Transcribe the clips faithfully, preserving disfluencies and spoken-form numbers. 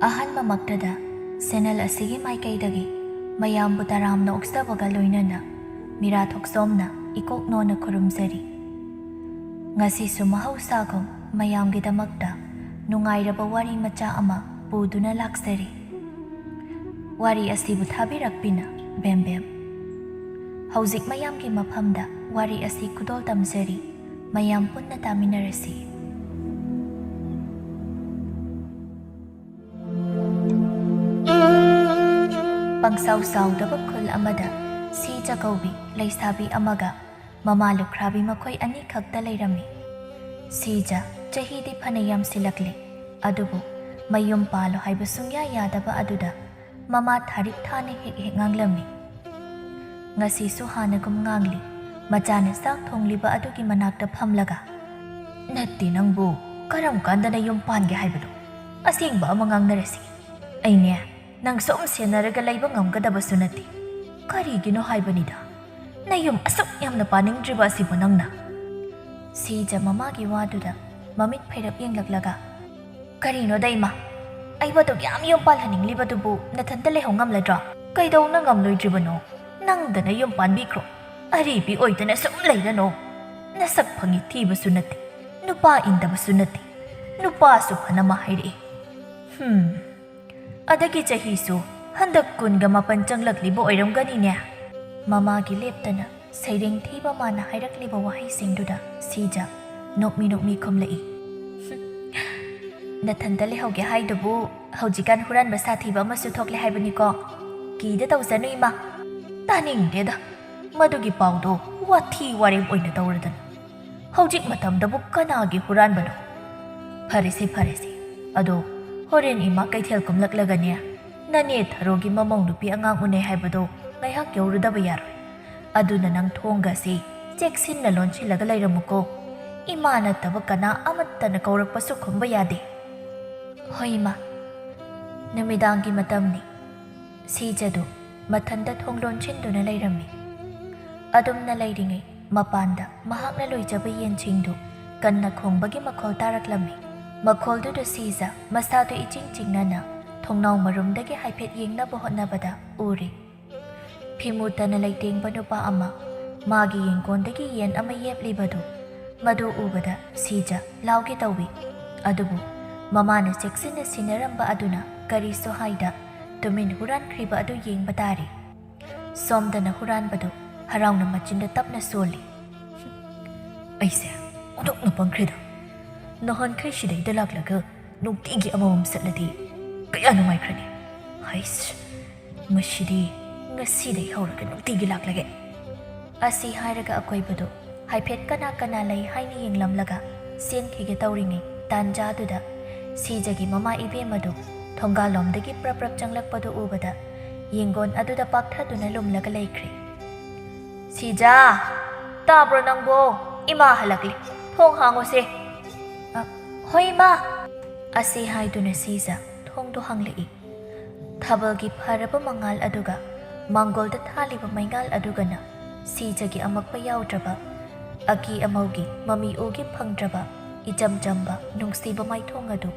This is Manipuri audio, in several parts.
ꯑꯍꯥꯟꯕꯃꯛꯇꯗ ꯆꯦꯅꯦꯜ ꯑꯁꯤꯒꯤ ꯃꯥꯏꯀꯩꯗꯒꯤ ꯃꯌꯥꯝꯕꯨ ꯇꯔꯥꯝꯅ ꯑꯣꯛꯆꯕꯒ ꯂꯣꯏꯅꯅ ꯃꯤꯔꯥ ꯊꯣꯛꯆꯣꯝꯅ ꯏꯀꯣꯛ ꯅꯣꯟꯅ ꯈꯨꯔꯨꯝꯖꯔꯤ꯫ ꯉꯁꯤꯁꯨ ꯃꯍꯧꯁꯥꯒꯨꯝ ꯃꯌꯥꯝꯒꯤꯗꯃꯛꯇ ꯅꯨꯡꯉꯥꯏꯔꯕ ꯋꯥꯔꯤ ꯃꯆꯥ ꯑꯃ ꯄꯨꯗꯨꯅ ꯂꯥꯛꯆꯔꯤ꯫ ꯋꯥꯔꯤ ꯑꯁꯤꯕꯨ ꯊꯥꯕꯤꯔꯛꯄꯤꯅ ꯕꯦꯝꯕꯦꯝ꯫ ꯍꯧꯖꯤꯛ ꯃꯌꯥꯝꯒꯤ ꯃꯐꯝꯗ ꯋꯥꯔꯤ ꯑꯁꯤ ꯈꯨꯗꯣꯜ ꯇꯝꯖꯔꯤ꯫ ꯃꯌꯥꯝ ꯄꯨꯟꯅ ꯇꯥꯃꯤꯟꯅꯔꯁꯤ꯫ ꯄꯪꯁꯥꯎ ꯁꯥꯎꯗꯕ ꯈꯨꯜ ꯑꯃꯗ ꯁꯤꯖ ꯀꯧꯕꯤ ꯂꯩꯁꯥꯕꯤ ꯑꯃꯒ ꯃꯃꯥ ꯂꯨꯈ꯭ꯔꯥꯕꯤ ꯃꯈꯣꯏ ꯑꯅꯤꯈꯛꯇ ꯂꯩꯔꯝꯃꯤ꯫ ꯁꯤꯖ ꯆꯍꯤꯗꯤ ꯐꯅ ꯌꯥꯝꯁꯤꯜꯂꯛꯂꯦ, ꯑꯗꯨꯕꯨ ꯃꯌꯨꯝ ꯄꯥꯜꯂꯣ ꯍꯥꯏꯕ ꯁꯨꯡꯌꯥ ꯌꯥꯗꯕ ꯑꯗꯨꯗ ꯃꯃꯥ ꯊꯥꯔꯤꯛ ꯊꯥꯅ ꯍꯦꯛ ꯍꯦꯛ ꯉꯥꯡꯂꯝꯃꯤ꯫ ꯉꯁꯤꯁꯨ ꯍꯥꯟꯅꯒꯨꯝ ꯉꯥꯡꯂꯤ꯫ ꯃꯆꯥꯅ ꯆꯥꯛ ꯊꯣꯡꯂꯤꯕ ꯑꯗꯨꯒꯤ ꯃꯅꯥꯛꯇ ꯐꯝꯂꯒ, "ꯅꯠꯇꯦ, ꯅꯪꯕꯨ ꯀꯔꯝ ꯀꯥꯟꯗ ꯅꯌꯨꯝ ꯄꯥꯟꯒꯦ ꯍꯥꯏꯕꯅꯣ? ꯑꯁꯦꯡꯕ ꯑꯃ ꯉꯥꯡꯅꯔꯁꯤ꯫ ꯑꯩꯅꯦ, ꯅꯪ ꯁꯨꯝ ꯁꯦꯟꯅꯔꯒ ꯂꯩꯕ ꯉꯝꯒꯗꯕꯁꯨ ꯅꯠꯇꯦ꯫ ꯀꯔꯤꯒꯤꯅꯣ ꯍꯥꯏꯕꯅꯤꯗ, ꯅꯌꯨꯝ ꯑꯁꯨꯛ ꯌꯥꯝꯅ ꯄꯥꯅꯤꯡꯗ꯭ꯔꯤꯕ ꯑꯁꯤꯕꯨ ꯅꯪꯅ?" ꯁꯤꯖ ꯃꯃꯥꯒꯤ ꯋꯥꯗꯨꯗ ꯃꯃꯤꯠ ꯐꯩꯔꯞ ꯌꯦꯡꯂꯛꯂꯒ, "ꯀꯔꯤꯅꯣꯗ ꯏꯃꯥ, ꯑꯩꯕꯨ ꯑꯗꯨꯛ ꯌꯥꯝ ꯌꯨꯝ ꯄꯥꯜꯍꯟꯅꯤꯡꯂꯤꯕꯗꯨꯕꯨ ꯅꯊꯟꯇ ꯂꯩꯍꯧ ꯉꯝꯂꯗ꯭ꯔꯣ? ꯀꯩꯗꯧꯅ ꯉꯝꯂꯣꯏꯗ꯭ꯔꯤꯕꯅꯣ? ꯅꯪꯗꯅ ꯌꯨꯝ ꯄꯥꯟꯕꯤꯈ꯭ꯔꯣ꯫ ꯑꯔꯤꯕꯤ ꯑꯣꯏꯗꯅ ꯁꯨꯝ ꯂꯩꯔꯅꯣ꯫ ꯅꯁꯛ ꯐꯪꯉꯤ ꯊꯤꯕꯁꯨ ꯅꯠꯇꯦ, ꯅꯨꯄꯥ ꯏꯟꯗꯕꯁꯨ ꯅꯠꯇꯦ, ꯅꯨꯄꯥꯁꯨ ꯐꯅ ꯑꯃ ꯍꯥꯏꯔꯛꯏ꯫ ꯍꯨꯝ, ꯑꯗꯒꯤ ꯆꯍꯤꯁꯨ ꯍꯟꯗꯛ ꯀꯨꯟꯒ ꯃꯥꯄꯟ ꯆꯪꯂꯛꯂꯤꯕ ꯑꯣꯏꯔꯝꯒꯅꯤꯅꯦ?" ꯃꯃꯥꯒꯤ ꯂꯦꯞꯇꯅ ꯁꯩꯔꯦꯡ ꯊꯤꯕ ꯃꯥꯅ ꯍꯥꯏꯔꯛꯂꯤꯕ ꯋꯥꯍꯩꯁꯤꯡꯗꯨꯗ ꯁꯤꯖ ꯅꯣꯛꯃꯤ ꯅꯣꯛꯃꯤ ꯈꯨꯝꯂꯛꯏ꯫ "ꯅꯊꯟꯇ ꯂꯩꯍꯧꯒꯦ ꯍꯥꯏꯗꯨꯕꯨ ꯍꯧꯖꯤꯛꯀꯥꯟ ꯍꯨꯔꯥꯟꯕ ꯁꯥꯊꯤꯕ ꯑꯃꯁꯨ ꯊꯣꯛꯂꯦ ꯍꯥꯏꯕꯅꯤꯀꯣ꯫ ꯀꯤꯗ ꯇꯧꯖꯅꯨ ꯏꯃꯥ꯫ ꯇꯥꯅꯤꯡꯗꯦꯗ꯫ ꯃꯗꯨꯒꯤ ꯄꯥꯎꯗꯣ ꯋꯥꯊꯤ ꯋꯥꯔꯦꯝ ꯑꯣꯏꯅ ꯇꯧꯔꯗꯅ꯫ ꯍꯧꯖꯤꯛ ꯃꯇꯝꯗꯕꯨ ꯀꯅꯥꯒꯤ ꯍꯨꯔꯥꯟꯕꯅꯣ? ꯐꯔꯦꯁꯦ, ꯐꯔꯦꯁꯦ꯫ ꯑꯗꯣ ꯍꯣꯔꯦꯟ ꯏꯃꯥ ꯀꯩꯊꯦꯜ ꯀꯨꯝꯂꯛꯂꯒꯅꯦ, ꯅꯅꯦ ꯊꯔꯣꯒꯤ ꯃꯃꯧ ꯅꯨꯄꯤ ꯑꯉꯥꯡ ꯎꯅꯩ ꯍꯥꯏꯕꯗꯣ ꯉꯥꯏꯍꯥꯛ ꯌꯧꯔꯨꯗꯕ ꯌꯥꯔꯣꯏ꯫ ꯑꯗꯨꯅ ꯅꯪ ꯊꯣꯡꯒꯁꯤ ꯆꯦꯛꯁꯤꯟꯅ ꯂꯣꯟꯁꯤꯜꯂꯒ ꯂꯩꯔꯝꯃꯨꯀꯣ꯫ ꯏꯃꯥ ꯅꯠꯇꯕ ꯀꯅꯥ ꯑꯃꯠꯇꯅ ꯀꯧꯔꯛꯄꯁꯨ ꯈꯨꯝꯕ ꯌꯥꯗꯦ꯫" "ꯍꯣꯏ ꯏꯃꯥ, ꯅꯨꯃꯤꯗꯥꯡꯒꯤ ꯃꯇꯝꯅꯤ꯫" ꯁꯤꯖꯗꯨ ꯃꯊꯟꯇ ꯊꯣꯡ ꯂꯣꯟꯁꯤꯟꯗꯨꯅ ꯂꯩꯔꯝꯃꯤ꯫ ꯑꯗꯨꯝꯅ ꯂꯩꯔꯤꯉꯩ ꯃꯄꯥꯟꯗ ꯃꯍꯥꯛꯅ ꯂꯣꯏꯖꯕ ꯌꯦꯟꯁꯤꯡꯗꯨ ꯀꯟꯅ ꯈꯣꯡꯕꯒꯤ ꯃꯈꯣꯜ ꯇꯥꯔꯛꯂꯝꯃꯤ꯫ ꯃꯈꯣꯜꯗꯨꯗ ꯁꯤꯖ ꯃꯁꯥꯗꯨ ꯏꯆꯤꯡ ꯆꯤꯡꯅꯅ ꯊꯣꯡꯅꯥꯎ ꯃꯔꯨꯝꯗꯒꯤ ꯍꯥꯏꯐꯦꯠ ꯌꯦꯡꯅꯕ ꯍꯣꯠꯅꯕꯗ ꯎꯔꯦ꯫ ꯐꯤꯃꯨ ꯇꯅ ꯂꯩꯇꯦꯡꯕ ꯅꯨꯄꯥ ꯑꯃ ꯃꯥꯒꯤ ꯌꯦꯡꯒꯣꯟꯗꯒꯤ ꯌꯦꯟ ꯑꯃ ꯌꯦꯞꯂꯤꯕꯗꯨ, ꯃꯗꯨ ꯎꯕꯗ ꯁꯤꯖ ꯂꯥꯎꯒꯦ ꯇꯧꯏ꯫ ꯑꯗꯨꯕꯨ ꯃꯃꯥꯅ ꯆꯦꯛꯁꯤꯟꯅ ꯁꯤꯟꯅꯔꯝꯕ ꯑꯗꯨꯅ ꯀꯔꯤꯁꯨ ꯍꯥꯏꯗ ꯇꯨꯃꯤꯟ ꯍꯨꯔꯥꯟꯈ꯭ꯔꯤꯕ ꯑꯗꯨ ꯌꯦꯡꯕ ꯇꯥꯔꯦ꯫ ꯁꯣꯝꯗꯅ ꯍꯨꯔꯥꯟꯕꯗꯨ ꯍꯔꯥꯎꯅ ꯃꯆꯤꯟꯗ ꯇꯞꯅ ꯁꯣꯜꯂꯤ꯫ "ꯑꯩꯁꯦ ꯑꯣꯟꯊꯣꯛꯅ ꯄꯪꯈ꯭ꯔꯦꯗ꯫ ꯅꯍꯥꯟꯈꯩ ꯁꯤꯗꯩꯗ ꯂꯥꯛꯂꯒ ꯅꯨꯡꯇꯤꯒꯤ ꯑꯃꯃꯝ ꯁꯠꯂꯗꯤ ꯀꯌꯥ ꯅꯨꯡꯉꯥꯏꯈ꯭ꯔꯅꯤ꯫ ꯍꯩꯁ, ꯃꯁꯤꯗꯤ ꯉꯁꯤꯗꯩ ꯍꯧꯔꯒ ꯅꯨꯡꯇꯤꯒꯤ ꯂꯥꯛꯂꯒꯦ꯫" ꯑꯁꯤ ꯍꯥꯏꯔꯒ ꯑꯀꯣꯏꯕꯗꯨ ꯍꯥꯏꯐꯦꯠ ꯀꯅꯥ ꯀꯅꯥ ꯂꯩ ꯍꯥꯏꯅ ꯌꯦꯡꯂꯝꯂꯒ ꯆꯦꯟꯈꯤꯒꯦ ꯇꯧꯔꯤꯉꯩ ꯇꯥꯟꯖꯥꯗꯨꯗ ꯁꯤꯖꯒꯤ ꯃꯃꯥ ꯏꯕꯦꯝꯃꯗꯨ ꯊꯣꯡꯒꯥꯜꯂꯣꯝꯗꯒꯤ ꯄ꯭ꯔꯞ ꯄ꯭ꯔꯞ ꯆꯪꯂꯛꯄꯗꯨ ꯎꯕꯗ ꯌꯦꯡꯒꯣꯟ ꯑꯗꯨꯗ ꯄꯥꯛꯊꯗꯨꯅ ꯂꯨꯝꯂꯒ ꯂꯩꯈ꯭ꯔꯦ꯫ "ꯁꯤꯖꯥ, ꯇꯥꯕ꯭ꯔꯣ ꯅꯪꯕꯣ? ꯏꯃꯥ ꯍꯜꯂꯛꯂꯤ꯫ ꯊꯣꯡ ꯍꯥꯡꯉꯣꯁꯦ꯫" "ꯑ, ꯍꯣꯏ, ꯏꯃꯥ꯫" ꯑꯁꯤ ꯍꯥꯏꯗꯨꯅ ꯁꯤꯖ ꯊꯣꯡꯗꯨ ꯍꯥꯡꯂꯛꯏ꯫ ꯊꯥꯕꯜꯒꯤ ꯐꯔꯕ ꯃꯉꯥꯜ ꯑꯗꯨꯒ ꯃꯥꯡꯒꯣꯜꯗ ꯊꯥꯜꯂꯤꯕ ꯃꯩꯉꯥꯜ ꯑꯗꯨꯒꯅ ꯁꯤꯖꯒꯤ ꯑꯃꯛꯄ ꯌꯥꯎꯗ꯭ꯔꯕ, ꯑꯀꯤ ꯑꯃꯧꯒꯤ ꯃꯃꯤ ꯎꯒꯦ ꯐꯪꯗ꯭ꯔꯕ ꯏꯆꯝ ꯆꯝꯕ ꯅꯨꯡꯁꯤꯕ ꯃꯥꯏꯊꯣꯡ ꯑꯗꯨ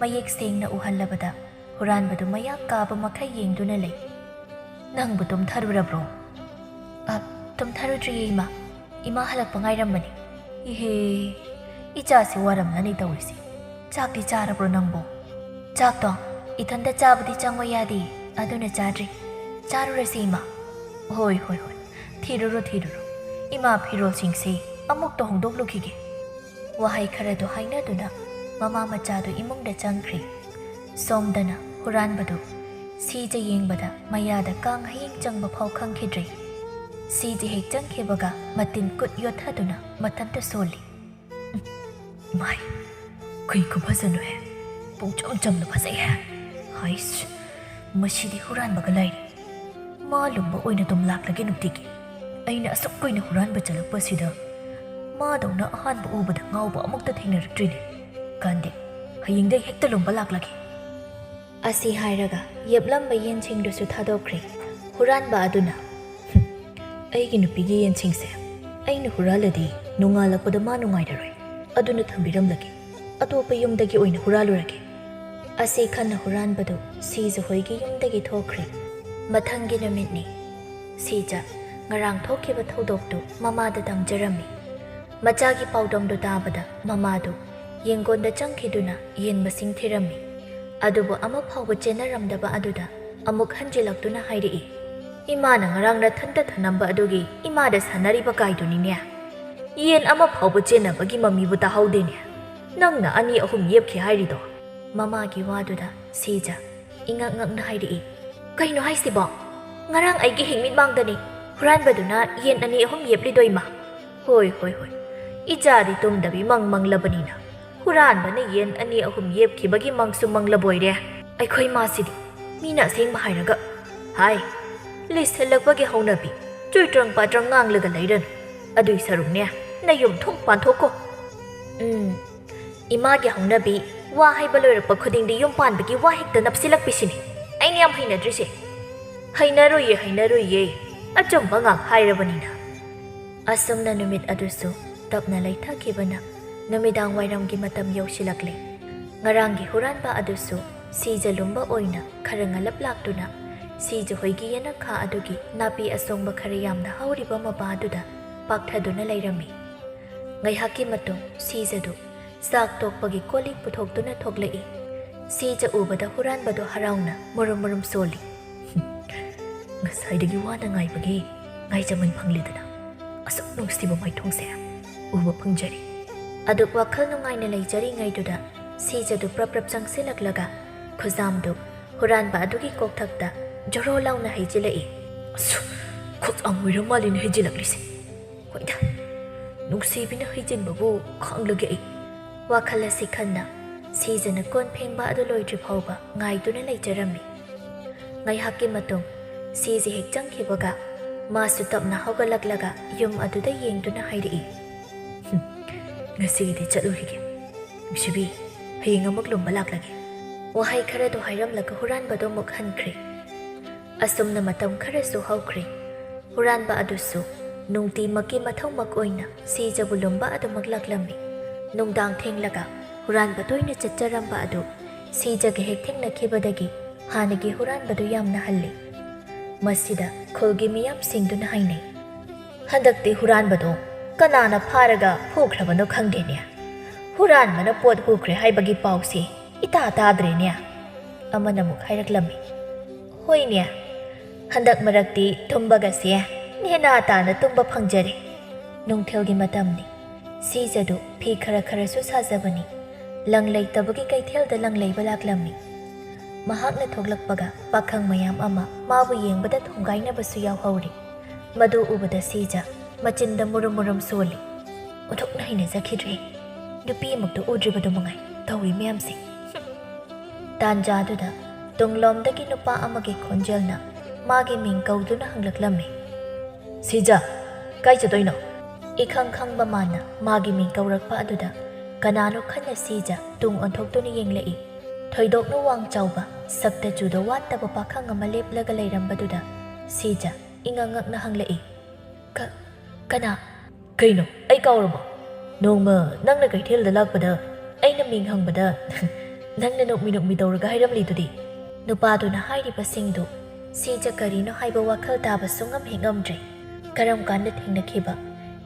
ꯃꯌꯦꯛ ꯁꯦꯡꯅ ꯎꯍꯜꯂꯕꯗ ꯍꯨꯔꯥꯟꯕꯗꯨ ꯃꯌꯥ ꯀꯥꯕ ꯃꯈꯩ ꯌꯦꯡꯗꯨꯅ ꯂꯩ꯫ "ꯅꯪꯕꯨ ꯇꯨꯝꯊꯔꯨꯔꯕ꯭ꯔꯣ?" "ꯑ, ꯇꯨꯝꯊꯔꯨꯗ꯭ꯔꯤꯌꯦ, ꯏꯃꯥ꯫ ꯏꯃꯥ ꯍꯜꯂꯛꯄ ꯉꯥꯏꯔꯝꯕꯅꯤ꯫" "ꯏꯍꯦ, ꯏꯆꯥꯁꯤ ꯋꯥꯔꯝꯂꯅꯤ ꯇꯧꯔꯤꯁꯤ꯫ ꯆꯥꯛꯇꯤ ꯆꯥꯔꯕ꯭ꯔꯣ ꯅꯪꯕꯣ?" "ꯆꯥꯛꯇꯣ ꯏꯊꯟꯇ ꯆꯥꯕꯗꯤ ꯆꯪꯉꯣ ꯌꯥꯗꯦ, ꯑꯗꯨꯅ ꯆꯥꯗ꯭ꯔꯤ꯫ ꯆꯥꯔꯨꯔꯁꯤ, ꯏꯃꯥ꯫" "ꯍꯣꯏ, ꯍꯣꯏ, ꯍꯣꯏ꯫ ꯊꯤꯔꯨꯔꯣ, ꯊꯤꯔꯨꯔꯣ꯫ ꯏꯃꯥ ꯐꯤꯔꯣꯜꯁꯤꯡꯁꯤ ꯑꯃꯨꯛꯇ ꯍꯣꯡꯗꯣꯛꯂꯨꯈꯤꯒꯦ꯫" ꯋꯥꯍꯩ ꯈꯔꯗꯨ ꯍꯥꯏꯅꯗꯨꯅ ꯃꯃꯥ ꯃꯆꯥꯗꯨ ꯏꯃꯨꯡꯗ ꯆꯪꯈ꯭ꯔꯦ꯫ ꯁꯣꯝꯗꯅ ꯍꯨꯔꯥꯟꯕꯗꯨ ꯁꯤꯖ ꯌꯦꯡꯕꯗ ꯃꯌꯥꯗ ꯀꯥꯡ ꯍꯌꯤꯡ ꯆꯪꯕ ꯐꯥꯎ ꯈꯪꯈꯤꯗ꯭ꯔꯦ꯫ ꯁꯤꯖ ꯍꯦꯛ ꯆꯪꯈꯤꯕꯒ ꯃꯇꯤꯟ ꯀꯨꯠ ꯌꯣꯠꯊꯗꯨꯅ ꯃꯊꯟꯇ ꯁꯣꯜꯂꯤ꯫ "ꯃꯥꯏ, ꯀꯩ ꯈꯨꯐꯖꯅꯣꯍꯦ꯫ ꯄꯨꯡꯆꯝ ꯆꯝꯅ ꯐꯖꯩꯍꯦ꯫ ꯍꯥꯏꯁ, ꯃꯁꯤꯗꯤ ꯍꯨꯔꯥꯟꯕꯒ ꯂꯥꯏꯔꯤ꯫ ꯃꯥ ꯂꯨꯝꯕ ꯑꯣꯏꯅ ꯑꯗꯨꯝ ꯂꯥꯛꯂꯒꯦ ꯅꯨꯡꯇꯤꯒꯤ꯫ ꯑꯩꯅ ꯑꯁꯨꯛ ꯀꯨꯏꯅ ꯍꯨꯔꯥꯟꯕ ꯆꯠꯂꯛꯄꯁꯤꯗ ꯃꯥꯗꯧꯅ ꯑꯍꯥꯟꯕ ꯎꯕꯗ ꯉꯥꯎꯕ ꯑꯃꯨꯛꯇ ꯊꯦꯡꯅꯔꯛꯇ꯭ꯔꯤꯅꯦ꯫ ꯀꯥꯟꯗꯦ, ꯍꯌꯦꯡꯗꯩ ꯍꯦꯛꯇ ꯂꯨꯝꯕ ꯂꯥꯛꯂꯒꯦ꯫" ꯑꯁꯤ ꯍꯥꯏꯔꯒ ꯌꯦꯞꯂꯝꯕ ꯌꯦꯟꯁꯤꯡꯗꯨꯁꯨ ꯊꯥꯗꯣꯛꯈ꯭ꯔꯦ꯫ ꯍꯨꯔꯥꯟꯕ ꯑꯗꯨꯅ, "ꯍꯨꯝ, ꯑꯩꯒꯤ ꯅꯨꯄꯤꯒꯤ ꯌꯦꯟꯁꯤꯡꯁꯦ ꯑꯩꯅ ꯍꯨꯔꯥꯜꯂꯗꯤ ꯅꯣꯡꯉꯥꯜꯂꯛꯄꯗ ꯃꯥ ꯅꯨꯡꯉꯥꯏꯔꯔꯣꯏ꯫ ꯑꯗꯨꯅ ꯊꯝꯕꯤꯔꯝꯂꯒꯦ꯫ ꯑꯇꯣꯞꯄ ꯌꯨꯝꯗꯒꯤ ꯑꯣꯏꯅ ꯍꯨꯔꯥꯜꯂꯨꯔꯒꯦ꯫ ꯑꯁꯤ ꯈꯟꯅ ꯍꯨꯔꯥꯟꯕꯗꯨ ꯁꯤꯖ ꯍꯣꯏꯒꯤ ꯌꯨꯝꯗꯒꯤ ꯊꯣꯛꯈ꯭ꯔꯦ꯫ ꯃꯊꯪꯒꯤ ꯅꯨꯃꯤꯠꯅꯤ꯫ ꯁꯤꯖ ꯉꯔꯥꯡ ꯊꯣꯛꯈꯤꯕ ꯊꯧꯗꯣꯛꯇꯨ ꯃꯃꯥꯗ ꯇꯝꯖꯔꯝꯃꯤ꯫ ꯃꯆꯥꯒꯤ ꯄꯥꯎꯗꯝꯗꯨ ꯇꯥꯕꯗ ꯃꯃꯥꯗꯨ ꯌꯦꯡꯒꯣꯟꯗ ꯆꯪꯈꯤꯗꯨꯅ ꯌꯦꯟ ꯃꯁꯤꯡ ꯊꯤꯔꯝꯃꯤ꯫ ꯑꯗꯨꯕꯨ ꯑꯃ ꯐꯥꯎꯕ ꯆꯦꯟꯅꯔꯝꯗꯕ ꯑꯗꯨꯗ ꯑꯃꯨꯛ ꯍꯟꯖꯤꯜꯂꯛꯇꯨꯅ ꯍꯥꯏꯔꯛꯏ, "ꯏꯃꯥꯅ ꯉꯔꯥꯡ ꯅꯊꯟꯇ ꯊꯅꯝꯕ ꯑꯗꯨꯒꯤ ꯏꯃꯥꯗ ꯁꯥꯟꯅꯔꯤꯕ ꯀꯥꯏꯗꯨꯅꯤꯅꯦ꯫ ꯌꯦꯟ ꯑꯃ ꯐꯥꯎꯕ ꯆꯦꯟꯅꯕꯒꯤ ꯃꯃꯤꯕꯨ ꯇꯥꯍꯧꯗꯦꯅꯦ꯫ ꯅꯪꯅ ꯑꯅꯤ ꯑꯍꯨꯝ ꯌꯦꯞꯈꯤ ꯍꯥꯏꯔꯤꯗꯣ?" ꯃꯃꯥꯒꯤ ꯋꯥꯗꯨꯗ ꯁꯤꯖ ꯏꯉꯛ ꯉꯛꯅ ꯍꯥꯏꯔꯛꯏ, "ꯀꯩꯅꯣ ꯍꯥꯏꯁꯤꯕꯣ? ꯉꯔꯥꯡ ꯑꯩꯒꯤ ꯍꯤꯡꯃꯤꯠꯃꯥꯡꯗꯅꯤ ꯍꯨꯔꯥꯟꯕꯗꯨꯅ ꯌꯦꯟ ꯑꯅꯤ ꯑꯍꯨꯝ ꯌꯦꯞꯂꯤꯗꯣ, ꯏꯃꯥ꯫ ꯍꯣꯏ, ꯍꯣꯏ, ꯍꯣꯏ꯫ ꯏꯆꯥꯗꯤ ꯇꯨꯝꯗꯕꯤ ꯃꯪ ꯃꯪꯂꯕꯅꯤꯅ ꯍꯨꯔꯥꯟꯕꯅ ꯌꯦꯟ ꯑꯅꯤ ꯑꯍꯨꯝ ꯌꯦꯞꯈꯤꯕꯒꯤ ꯃꯪꯁꯨ ꯃꯪꯂꯕꯣꯏꯔꯦ꯫ ꯑꯩꯈꯣꯏ ꯃꯥꯁꯤꯗꯤ ꯃꯤꯅ ꯑꯁꯦꯡꯕ ꯍꯥꯏꯔꯒ ꯍꯥꯏ꯫ ꯂꯤꯁꯤꯜꯂꯛꯄꯒꯤ ꯍꯧꯅꯕꯤ ꯆꯨꯏꯇ꯭ꯔꯪ ꯄꯥꯇ꯭ꯔꯪ ꯉꯥꯡꯂꯒ ꯂꯩꯔꯅꯨ꯫ ꯑꯗꯨꯏ ꯁꯔꯨꯛꯅꯦ, ꯅꯌꯨꯝ ꯊꯣꯡ ꯄꯥꯟꯊꯣꯛꯀꯣ꯫ ꯎꯝ, ꯏꯃꯥꯒꯤ ꯍꯧꯅꯕꯤ, ꯋꯥ ꯍꯥꯏꯕ ꯂꯣꯏꯔꯛꯄ ꯈꯨꯗꯤꯡꯗꯤ ꯌꯨꯝ ꯄꯥꯟꯕꯒꯤ ꯋꯥ ꯍꯦꯛꯇ ꯅꯞꯁꯤꯜꯂꯛꯄꯤꯁꯤꯅꯤ ꯑꯩꯅ ꯌꯥꯝ ꯍꯩꯅꯗ꯭ꯔꯤꯁꯦ꯫ ꯍꯩꯅꯔꯣꯏꯌꯦ, ꯍꯩꯅꯔꯣꯏꯌꯦ, ꯑꯆꯨꯝꯕ ꯉꯥꯛ ꯍꯥꯏꯔꯕꯅꯤꯅ꯫" ꯑꯁꯨꯝꯅ ꯅꯨꯃꯤꯠ ꯑꯗꯨꯁꯨ ꯇꯞꯅ ꯂꯩꯊꯈꯤꯕꯅ ꯅꯨꯃꯤꯗꯥꯡ ꯋꯥꯏꯔꯝꯒꯤ ꯃꯇꯝ ꯌꯧꯁꯤꯜꯂꯛꯂꯦ꯫ ꯉꯔꯥꯡꯒꯤ ꯍꯨꯔꯥꯟꯕ ꯑꯗꯨꯁꯨ ꯁꯤꯖ ꯂꯨꯝꯕ ꯑꯣꯏꯅ ꯈꯔ ꯉꯜꯂꯞ ꯂꯥꯛꯇꯨꯅ ꯁꯤꯖ ꯍꯣꯏꯒꯤ ꯌꯦꯅꯈꯥ ꯑꯗꯨꯒꯤ ꯅꯥꯄꯤ ꯑꯁꯣꯡꯕ ꯈꯔ ꯌꯥꯝꯅ ꯍꯧꯔꯤꯕ ꯃꯄꯥ ꯑꯗꯨꯗ ꯄꯥꯛꯊꯗꯨꯅ ꯂꯩꯔꯝꯃꯤ꯫ ꯉꯥꯏꯍꯥꯛꯀꯤ ꯃꯇꯨꯡ ꯁꯤꯖꯗꯨ ꯆꯥꯛ ꯇꯣꯛꯄꯒꯤ ꯀꯣꯜꯂꯤꯛ ꯄꯨꯊꯣꯛꯇꯨꯅ ꯊꯣꯛꯂꯛꯏ꯫ ꯁꯤꯖ ꯎꯕꯗ ꯍꯨꯔꯥꯟꯕꯗꯨ ꯍꯔꯥꯎꯅ ꯃꯨꯔꯨꯝ ꯃꯨꯔꯨꯝ ꯁꯣꯜꯂꯤ꯫ "ꯉꯁꯥꯏꯗꯒꯤ ꯋꯥꯅ ꯉꯥꯏꯕꯒꯤ ꯉꯥꯏꯖꯃꯟ ꯐꯪꯂꯦꯗꯅ꯫ ꯑꯁꯨꯛ ꯅꯨꯡꯁꯤꯕ ꯃꯥꯏꯊꯣꯡꯁꯦ ꯎꯕ ꯐꯪꯖꯔꯤ꯫" ꯑꯗꯨꯛ ꯋꯥꯈꯜ ꯅꯨꯡꯉꯥꯏꯅ ꯂꯩꯖꯔꯤꯉꯩꯗꯨꯗ ꯁꯤꯖꯗꯨ ꯄ꯭ꯔꯞ ꯄ꯭ꯔꯞ ꯆꯪꯁꯤꯜꯂꯛꯂꯒ ꯈꯨꯖꯥꯝꯗꯨ ꯍꯨꯔꯥꯟꯕ ꯑꯗꯨꯒꯤ ꯀꯣꯛꯊꯛꯇ ꯖꯣꯔꯣ ꯂꯥꯎꯅ ꯍꯩꯖꯤꯜꯂꯛꯏ꯫ "ꯑꯁꯨ, ꯈꯨꯖꯥꯝ ꯑꯣꯏꯔ ꯃꯥꯜꯂꯦꯅꯦ ꯍꯩꯖꯤꯜꯂꯛꯂꯤꯁꯦ꯫ ꯍꯣꯏꯗ, ꯅꯨꯡꯁꯤꯕꯤꯅ ꯍꯩꯖꯤꯟꯕꯕꯨ ꯈꯥꯡꯂꯒꯦ ꯑꯩ꯫" ꯋꯥꯈꯜ ꯑꯁꯤ ꯈꯟꯅ ꯁꯤꯖꯅ ꯀꯣꯟ ꯐꯦꯡꯕ ꯑꯗꯨ ꯂꯣꯏꯗ꯭ꯔꯤ ꯐꯥꯎꯕ ꯉꯥꯏꯗꯨꯅ ꯂꯩꯖꯔꯝꯃꯤ꯫ ꯉꯥꯏꯍꯥꯛꯀꯤ ꯃꯇꯨꯡ ꯁꯤꯖ ꯍꯦꯛ ꯆꯪꯈꯤꯕꯒ ꯃꯥꯁꯨ ꯇꯞꯅ ꯍꯧꯒꯠꯂꯛꯂꯒ ꯌꯨꯝ ꯑꯗꯨꯗ ꯌꯦꯡꯗꯨꯅ ꯍꯥꯏꯔꯛꯏ, "ꯍꯨꯝ, ꯉꯁꯤꯒꯤꯗꯤ ꯆꯠꯂꯨꯈꯤꯒꯦ꯫ ꯅꯨꯡꯁꯤꯕꯤ, ꯍꯌꯦꯡ ꯑꯃꯨꯛ ꯂꯨꯝꯕ ꯂꯥꯛꯂꯒꯦ꯫" ꯋꯥꯍꯩ ꯈꯔꯗꯨ ꯍꯥꯏꯔꯝꯂꯒ ꯍꯨꯔꯥꯟꯕꯗꯨ ꯑꯃꯨꯛ ꯍꯟꯈ꯭ꯔꯦ꯫ ꯑꯁꯨꯝꯅ ꯃꯇꯝ ꯈꯔꯁꯨ ꯍꯧꯈ꯭ꯔꯦ꯫ ꯍꯨꯔꯥꯟꯕ ꯑꯗꯨꯁꯨ ꯅꯨꯡꯇꯤꯃꯛꯀꯤ ꯃꯊꯧꯃꯛ ꯑꯣꯏꯅ ꯁꯤꯖꯕꯨ ꯂꯨꯝꯕ ꯑꯗꯨꯃꯛ ꯂꯥꯛꯂꯝꯃꯤ꯫ ꯅꯨꯡꯗꯥꯡ ꯊꯦꯡꯂꯒ ꯍꯨꯔꯥꯟꯕ ꯇꯣꯏꯅ ꯆꯠꯆꯔꯝꯕ ꯑꯗꯨ ꯁꯤꯖꯒ ꯍꯦꯛ ꯊꯦꯡꯅꯈꯤꯕꯗꯒꯤ ꯍꯥꯟꯅꯒꯤ ꯍꯨꯔꯥꯟꯕꯗꯨ ꯌꯥꯝꯅ ꯍꯜꯂꯤ꯫ ꯃꯁꯤꯗ ꯈꯨꯜꯒꯤ ꯃꯤꯌꯥꯝꯁꯤꯡꯗꯨꯅ ꯍꯥꯏꯅꯩ, "ꯍꯟꯗꯛꯇꯤ ꯍꯨꯔꯥꯟꯕꯗꯣ ꯀꯅꯥꯅ ꯐꯥꯔꯒ ꯐꯨꯈ꯭ꯔꯕꯅꯣ ꯈꯪꯗꯦꯅꯦ꯫ ꯍꯨꯔꯥꯟꯕꯅ ꯄꯣꯠ ꯍꯨꯈ꯭ꯔꯦ ꯍꯥꯏꯕꯒꯤ ꯄꯥꯎꯁꯦ ꯏꯇꯥ ꯇꯥꯗ꯭ꯔꯦꯅꯦ"꯫ ꯑꯃꯅ ꯑꯃꯨꯛ ꯍꯥꯏꯔꯛꯂꯝꯃꯤ, "ꯍꯣꯏꯅꯦ, ꯍꯟꯗꯛ ꯃꯔꯛꯇꯤ ꯇꯨꯝꯕꯒꯁꯦ ꯅꯦꯅꯥ ꯇꯥꯅ ꯇꯨꯝꯕ ꯐꯪꯖꯔꯦ꯫ ꯅꯨꯡꯊꯤꯜꯒꯤ ꯃꯇꯝꯅꯤ꯫ ꯁꯤꯖꯗꯨ ꯐꯤ ꯈꯔ ꯈꯔꯁꯨ ꯁꯥꯖꯕꯅꯤ꯫ ꯂꯪ ꯂꯩꯇꯕꯒꯤ ꯀꯩꯊꯦꯜꯗ ꯂꯪ ꯂꯩꯕ ꯂꯥꯛꯂꯝꯃꯤ꯫ ꯃꯍꯥꯛꯅ ꯊꯣꯛꯂꯛꯄꯒ ꯄꯥꯈꯪ ꯃꯌꯥꯝ ꯑꯃ ꯃꯥꯕꯨ ꯌꯦꯡꯕꯗ ꯊꯣꯡꯒꯥꯏꯅꯕꯁꯨ ꯌꯥꯎꯍꯧꯔꯤ꯫ ꯃꯗꯨ ꯎꯕꯗ ꯁꯤꯖ ꯃꯆꯤꯟꯗ ꯃꯨꯔꯨꯝ ꯃꯨꯔꯨꯝ ꯁꯣꯜꯂꯤ꯫ ꯑꯣꯟꯊꯣꯛꯅ ꯍꯩꯅꯖꯈꯤꯗ꯭ꯔꯦ꯫ ꯅꯨꯄꯤ ꯑꯃꯨꯛꯇ ꯎꯗ꯭ꯔꯤꯕꯗꯨ ꯃꯉꯥꯏ ꯇꯧꯔꯤ ꯃꯌꯥꯝꯁꯦ꯫ ꯇꯥꯟꯖꯥꯗꯨꯗ ꯇꯨꯡꯂꯣꯝꯗꯒꯤ ꯅꯨꯄꯥ ꯑꯃꯒꯤ ꯈꯣꯟꯖꯦꯜꯅ ꯃꯥꯒꯤ ꯃꯤꯡ ꯀꯧꯗꯨꯅ ꯍꯪꯂꯛꯂꯝꯃꯤ, "ꯁꯤꯖ, ꯀꯥꯏ ꯆꯠꯇꯣꯏꯅꯣ?" ꯏꯈꯪ ꯈꯪꯕ ꯃꯥꯅ ꯃꯥꯒꯤ ꯃꯤꯡ ꯀꯧꯔꯛꯄ ꯑꯗꯨꯗ ꯀꯅꯥꯅꯣ ꯈꯟꯅ ꯁꯤꯖ ꯇꯨꯡ ꯑꯣꯟꯊꯣꯛꯇꯨꯅ ꯌꯦꯡꯂꯛꯏ꯫ ꯊꯣꯏꯗꯣꯛꯅ ꯋꯥꯡ ꯆꯥꯎꯕ, ꯁꯛꯇ ꯆꯨꯗ ꯋꯥꯠꯇꯕ ꯄꯥꯈꯪ ꯑꯃ ꯂꯦꯞꯂꯒ ꯂꯩꯔꯝꯕꯗꯨꯗ ꯁꯤꯖ ꯏꯉꯛ ꯉꯛꯅ ꯍꯪꯂꯛꯏ, "ꯀ-, ꯀꯅꯥ?" "ꯀꯩꯅꯣ, ꯑꯩ ꯀꯥꯎꯔꯕꯣ? ꯅꯣꯡꯃ ꯅꯪꯅ ꯀꯩꯊꯦꯜꯗ ꯂꯥꯛꯄꯗ ꯑꯩꯅ ꯃꯤꯡ ꯍꯪꯕꯗ ꯅꯪꯅ ꯅꯣꯛꯃꯤ ꯅꯣꯛꯃꯤ ꯇꯧꯔꯒ ꯍꯥꯏꯔꯝꯂꯤꯗꯨꯗꯤ?" ꯅꯨꯄꯥꯗꯨꯅ ꯍꯥꯏꯔꯤꯕꯁꯤꯡꯗꯨ ꯁꯤꯖ ꯀꯔꯤꯅꯣ ꯍꯥꯏꯕ ꯋꯥꯈꯜ ꯇꯥꯕ ꯁꯨꯡꯉꯝ ꯍꯦꯛ ꯉꯝꯗ꯭ꯔꯦ꯫ ꯀꯔꯝ ꯀꯥꯟꯗ ꯊꯦꯡꯅꯈꯤꯕ,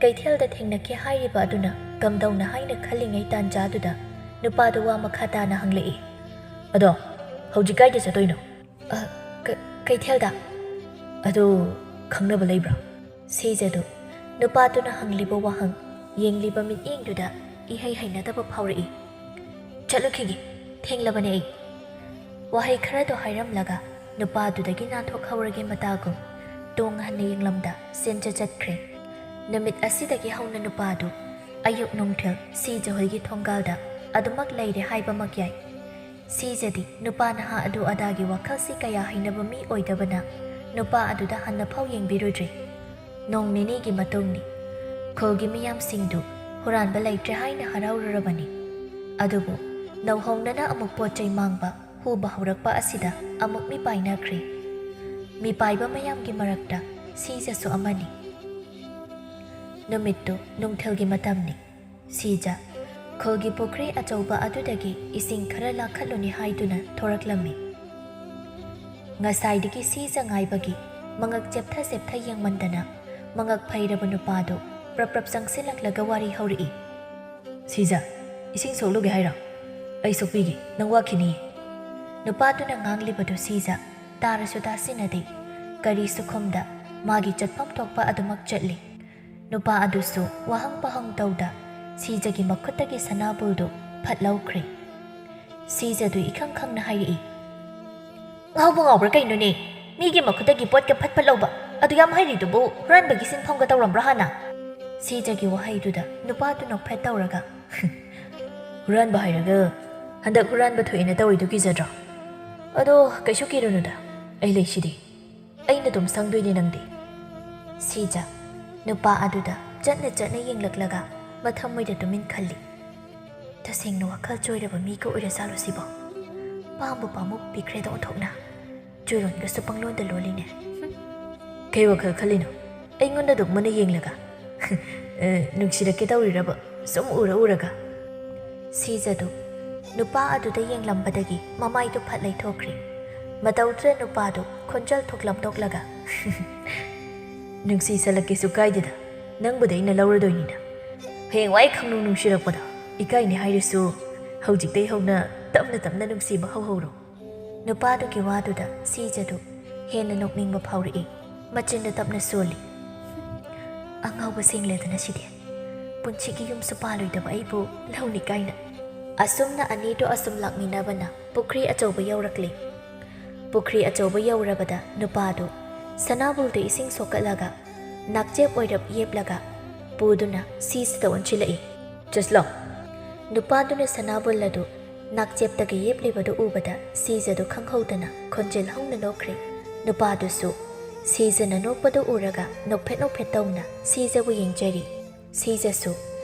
ꯀꯩꯊꯦꯜꯗ ꯊꯦꯡꯅꯈꯤ ꯍꯥꯏꯔꯤꯕ ꯑꯗꯨꯅ ꯀꯝꯗꯧꯅ ꯍꯥꯏꯅ ꯈꯜꯂꯤꯉꯩ ꯇꯥꯟꯖꯥꯗꯨꯗ ꯅꯨꯄꯥꯗꯨ ꯋꯥ ꯃꯈꯥ ꯇꯥꯅ ꯍꯪꯂꯛꯏ, "ꯑꯗꯣ ꯍꯧꯖꯤꯛ ꯀꯥꯏꯗ ꯆꯠꯇꯣꯏꯅꯣ?" "ꯑ, ꯀ-, ꯀꯩꯊꯦꯜꯗ꯫" "ꯑꯗꯨ ꯈꯪꯅꯕ ꯂꯩꯕ꯭ꯔꯥ?" ꯁꯤꯖꯗꯨ ꯅꯨꯄꯥꯗꯨꯅ ꯍꯪꯂꯤꯕ ꯋꯥꯍꯪ, ꯌꯦꯡꯂꯤꯕ ꯃꯤꯠꯌꯦꯡꯗꯨꯗ ꯏꯍꯩ ꯍꯩꯅꯗꯕ ꯐꯥꯎꯔꯛꯏ꯫ "ꯆꯠꯂꯨꯈꯤꯒꯦ, ꯊꯦꯡꯂꯕꯅꯦ ꯑꯩ꯫" ꯋꯥꯍꯩ ꯈꯔꯗꯣ ꯍꯥꯏꯔꯝꯂꯒ ꯅꯨꯄꯥꯗꯨꯗꯒꯤ ꯅꯥꯟꯊꯣꯛꯍꯧꯔꯒꯦ ꯃꯇꯥꯒꯨꯝ ꯇꯨꯡ ꯍꯟꯅ ꯌꯦꯡꯂꯝꯗ ꯁꯦꯟꯖ ꯆꯠꯈ꯭ꯔꯦ꯫ ꯅꯨꯃꯤꯠ ꯑꯁꯤꯗꯒꯤ ꯍꯧꯅ ꯅꯨꯄꯥꯗꯨ ꯑꯌꯨꯛ ꯅꯨꯡꯊꯤꯜ ꯁꯤꯖ ꯍꯣꯏꯒꯤ ꯊꯣꯡꯒꯥꯜꯗ ꯑꯗꯨꯃꯛ ꯂꯩꯔꯦ ꯍꯥꯏꯕꯃꯛ ꯌꯥꯏ꯫ ꯁꯤꯖꯗꯤ ꯅꯨꯄꯥ ꯅꯍꯥ ꯑꯗꯨ ꯑꯗꯥꯒꯤ ꯋꯥꯈꯜꯁꯤ ꯀꯌꯥ ꯍꯩꯅꯕ ꯃꯤ ꯑꯣꯏꯗꯕꯅ ꯅꯨꯄꯥ ꯑꯗꯨꯗ ꯍꯟꯅ ꯐꯥꯎ ꯌꯦꯡꯕꯤꯔꯨꯗ꯭ꯔꯦ꯫ ꯅꯣꯡ ꯅꯤꯅꯤꯒꯤ ꯃꯇꯨꯡꯅꯤ꯫ ꯈꯨꯜꯒꯤ ꯃꯤꯌꯥꯝꯁꯤꯡꯗꯨ ꯍꯨꯔꯥꯟꯕ ꯂꯩꯇ꯭ꯔꯦ ꯍꯥꯏꯅ ꯍꯔꯥꯎꯔꯨꯔꯕꯅꯤ꯫ ꯑꯗꯨꯕꯨ ꯅꯧꯍꯧꯅꯅ ꯑꯃꯨꯛ ꯄꯣꯠ ꯆꯩ ꯃꯥꯡꯕ, ꯍꯨꯕ ꯍꯧꯔꯛꯄ ꯑꯁꯤꯗ ꯑꯃꯨꯛ ꯃꯤꯄꯥꯏꯅꯈ꯭ꯔꯦ꯫ ꯃꯤꯄꯥꯏꯕ ꯃꯌꯥꯝꯒꯤ ꯃꯔꯛꯇ ꯁꯤꯖꯁꯨ ꯑꯃꯅꯤ꯫ ꯅꯨꯃꯤꯠꯇꯨ ꯅꯨꯡꯊꯤꯜꯒꯤ ꯃꯇꯝꯅꯤ꯫ ꯁꯤꯖ ꯈꯨꯜꯒꯤ ꯄꯨꯈ꯭ꯔꯤ ꯑꯆꯧꯕ ꯑꯗꯨꯗꯒꯤ ꯏꯁꯤꯡ ꯈꯔ ꯂꯥꯛꯈꯠꯂꯨꯅꯤ ꯍꯥꯏꯗꯨꯅ ꯊꯣꯔꯛꯂꯝꯃꯤ꯫ ꯉꯁꯥꯏꯗꯒꯤ ꯁꯤꯖ ꯉꯥꯏꯕꯒꯤ ꯃꯉꯛ ꯆꯦꯞꯊ ꯆꯦꯞꯊ ꯌꯦꯡꯃꯟꯗꯅ ꯃꯉꯛ ꯐꯩꯔꯕ ꯅꯨꯄꯥꯗꯨ ꯄ꯭ꯔꯞ ꯄ꯭ꯔꯞ ꯆꯪꯁꯤꯜꯂꯛꯂꯒ ꯋꯥꯔꯤ ꯍꯧꯔꯛꯏ꯫ "ꯁꯤꯖ, ꯏꯁꯤꯡ ꯁꯣꯛꯂꯨꯒꯦ ꯍꯥꯏꯔꯣ? ꯑꯩ ꯁꯣꯛꯄꯤꯒꯦ, ꯅꯪ ꯋꯥꯈꯤꯅꯤꯌꯦ꯫" ꯅꯨꯄꯥꯗꯨꯅ ꯉꯥꯡꯂꯤꯕꯗꯨ ꯁꯤꯖ ꯇꯥꯔꯁꯨ ꯇꯥꯁꯤꯟꯅꯗꯦ꯫ ꯀꯔꯤꯁꯨ ꯈꯨꯝꯗ ꯃꯥꯒꯤ ꯆꯠꯐꯝ ꯊꯣꯛꯄ ꯑꯗꯨꯃꯛ ꯆꯠꯂꯤ꯫ ꯅꯨꯄꯥ ꯑꯗꯨꯁꯨ ꯋꯥꯍꯪ ꯄꯥꯍꯪ ꯇꯧꯗ ꯁꯤꯖꯒꯤ ꯃꯈꯨꯠꯇꯒꯤ ꯁꯅꯥꯕꯨꯜꯗꯨ ꯐꯠ ꯂꯧꯈ꯭ꯔꯦ꯫ ꯁꯤꯖꯗꯨ ꯏꯈꯪ ꯈꯪꯅ ꯍꯥꯏꯔꯛꯏ, "ꯉꯥꯎꯕ ꯉꯥꯎꯕ꯭ꯔꯥ ꯀꯩꯅꯣꯅꯦ? ꯃꯤꯒꯤ ꯃꯈꯨꯠꯇꯒꯤ ꯄꯣꯠꯀ ꯐꯠ ꯐꯠ ꯂꯧꯕ ꯑꯗꯨ ꯌꯥꯝ ꯍꯩꯔꯤꯗꯨꯕꯨ ꯍꯨꯔꯥꯟꯕꯒꯤ ꯁꯤꯟꯐꯝꯒ ꯇꯧꯔꯝꯕ꯭ꯔꯥ ꯍꯥꯟꯅ?" ꯁꯤꯖꯒꯤ ꯋꯥꯍꯩꯗꯨꯗ ꯅꯨꯄꯥꯗꯨ ꯅꯣꯛꯐꯦꯠ ꯇꯧꯔꯒ, "ꯍꯨꯔꯥꯟꯕ ꯍꯥꯏꯔꯒ ꯍꯟꯗꯛ ꯍꯨꯔꯥꯟꯕ ꯊꯣꯛꯑꯦꯅ ꯇꯧꯔꯤꯗꯨ ꯀꯤꯖꯗ꯭ꯔꯣ? ꯑꯗꯣ ꯀꯩꯁꯨ ꯀꯤꯔꯨꯅꯨꯗ, ꯑꯩ ꯂꯩꯁꯤꯗꯤ꯫ ꯑꯩꯅ ꯑꯗꯨꯝ ꯁꯪꯗꯣꯏꯅꯦ ꯅꯪꯗꯤ꯫" ꯁꯤꯖ ꯅꯨꯄꯥ ꯑꯗꯨꯗ ꯆꯠꯅ ꯆꯠꯅ ꯌꯦꯡꯂꯛꯂꯒ ꯃꯊꯃꯣꯏꯗ ꯇꯨꯃꯤꯟ ꯈꯜꯂꯤ꯫ "ꯇꯁꯦꯡꯅ ꯋꯥꯈꯜ ꯆꯣꯏꯔꯕ ꯃꯤꯒ ꯑꯣꯏꯔꯖꯥꯠꯂꯣ ꯁꯤꯕꯣ? ꯄꯥꯝꯕꯨ ꯄꯥꯝꯃꯨ ꯄꯤꯈ꯭ꯔꯦꯗ ꯑꯣꯟꯊꯣꯛꯅ꯫ ꯆꯣꯏꯔꯣꯟꯒꯁꯨ ꯄꯪꯂꯣꯟꯗ ꯂꯣꯜꯂꯤꯅꯦ꯫" "ꯀꯩ ꯋꯥꯈꯜ ꯈꯜꯂꯤꯅꯣ? ꯑꯩꯉꯣꯟꯗ ꯑꯗꯨꯝ ꯃꯨꯟꯅ ꯌꯦꯡꯂꯒ?" "ꯑꯦ, ꯅꯨꯡꯁꯤꯔꯛꯀꯦ ꯇꯧꯔꯤꯔꯕ ꯁꯨꯝ ꯎꯔ ꯎꯔꯒ?" ꯁꯤꯖꯗꯨ ꯅꯨꯄꯥ ꯑꯗꯨꯗ ꯌꯦꯡꯂꯝꯕꯗꯒꯤ ꯃꯃꯥꯏꯗꯨ ꯐꯠ ꯂꯩꯊꯣꯛꯈ꯭ꯔꯦ꯫ ꯃꯇꯧꯗꯨꯗ ꯅꯨꯄꯥꯗꯨ ꯈꯣꯟꯖꯦꯜ ꯊꯣꯛꯂꯝ ꯊꯣꯛꯂꯒ, "ꯅꯨꯡꯁꯤꯁꯜꯂꯛꯀꯦꯁꯨ ꯀꯥꯏꯗꯦꯗ, ꯅꯪꯕꯨꯗꯤ ꯑꯩꯅ ꯂꯧꯔꯗꯣꯏꯅꯤꯅ꯫ ꯍꯌꯦꯡꯋꯥꯏ ꯈꯪꯅꯨꯡ ꯅꯨꯡꯁꯤꯔꯛꯄꯗ ꯏꯀꯥꯏꯅꯤ ꯍꯥꯏꯔꯁꯨ ꯍꯧꯖꯤꯛꯇꯩ ꯍꯧꯅ ꯇꯞꯅ ꯇꯞꯅ ꯅꯨꯡꯁꯤꯕ ꯍꯧꯍꯧꯔꯣ꯫" ꯅꯨꯄꯥꯗꯨꯒꯤ ꯋꯥꯗꯨꯗ ꯁꯤꯖꯗꯨ ꯍꯦꯟꯅ ꯅꯣꯛꯅꯤꯡꯕ ꯐꯥꯎꯔꯛꯏ꯫ ꯃꯆꯤꯟꯗꯨ ꯇꯞꯅ ꯁꯣꯜꯂꯤ꯫ "ꯑꯉꯥꯎꯕ ꯁꯦꯡꯂꯦꯗꯅ ꯁꯤꯗꯤ꯫ ꯄꯨꯟꯁꯤꯒꯤ ꯌꯨꯝꯁꯨ ꯄꯥꯜꯂꯣꯏꯗꯕ ꯑꯩꯕꯨ ꯂꯧꯅꯤ ꯀꯥꯏꯅ꯫" ꯑꯁꯨꯝꯅ ꯑꯅꯤꯗꯨ ꯑꯁꯨꯝ ꯂꯥꯛꯃꯤꯟꯅꯕꯅ ꯄꯨꯈ꯭ꯔꯤ ꯑꯆꯧꯕ ꯌꯧꯔꯛꯂꯤ꯫ ꯄꯨꯈ꯭ꯔꯤ ꯑꯆꯧꯕ ꯌꯧꯔꯕꯗ ꯅꯨꯄꯥꯗꯨ ꯁꯅꯥꯕꯨꯜꯗ ꯏꯁꯤꯡ ꯁꯣꯛꯀꯠꯂꯒ ꯅꯥꯛꯆꯦꯞ ꯑꯣꯏꯔꯞ ꯌꯦꯞꯂꯒ ꯄꯨꯗꯨꯅ ꯁꯤꯖꯗ ꯑꯣꯟꯁꯤꯜꯂꯛꯏ꯫ "ꯆꯠꯂꯣ꯫" ꯅꯨꯄꯥꯗꯨꯅ ꯁꯅꯥꯕꯨꯜ ꯑꯗꯨ ꯅꯥꯛꯆꯦꯞꯇꯒ ꯌꯦꯞꯂꯤꯕꯗꯨ ꯎꯕꯗ ꯁꯤꯖꯗꯨ ꯈꯪꯍꯧꯗꯅ ꯈꯣꯟꯖꯦꯜ ꯍꯧꯅ ꯅꯣꯛꯈ꯭ꯔꯦ꯫ ꯅꯨꯄꯥꯗꯨꯁꯨ ꯁꯤꯖꯅ ꯅꯣꯛꯄꯗꯨ ꯎꯔꯒ ꯅꯣꯛꯐꯦꯠ ꯅꯣꯛꯐꯦꯠ ꯇꯧꯅ ꯁꯤꯖꯕꯨ ꯌꯦꯡꯖꯔꯤ꯫ ꯁꯤꯖꯁꯨ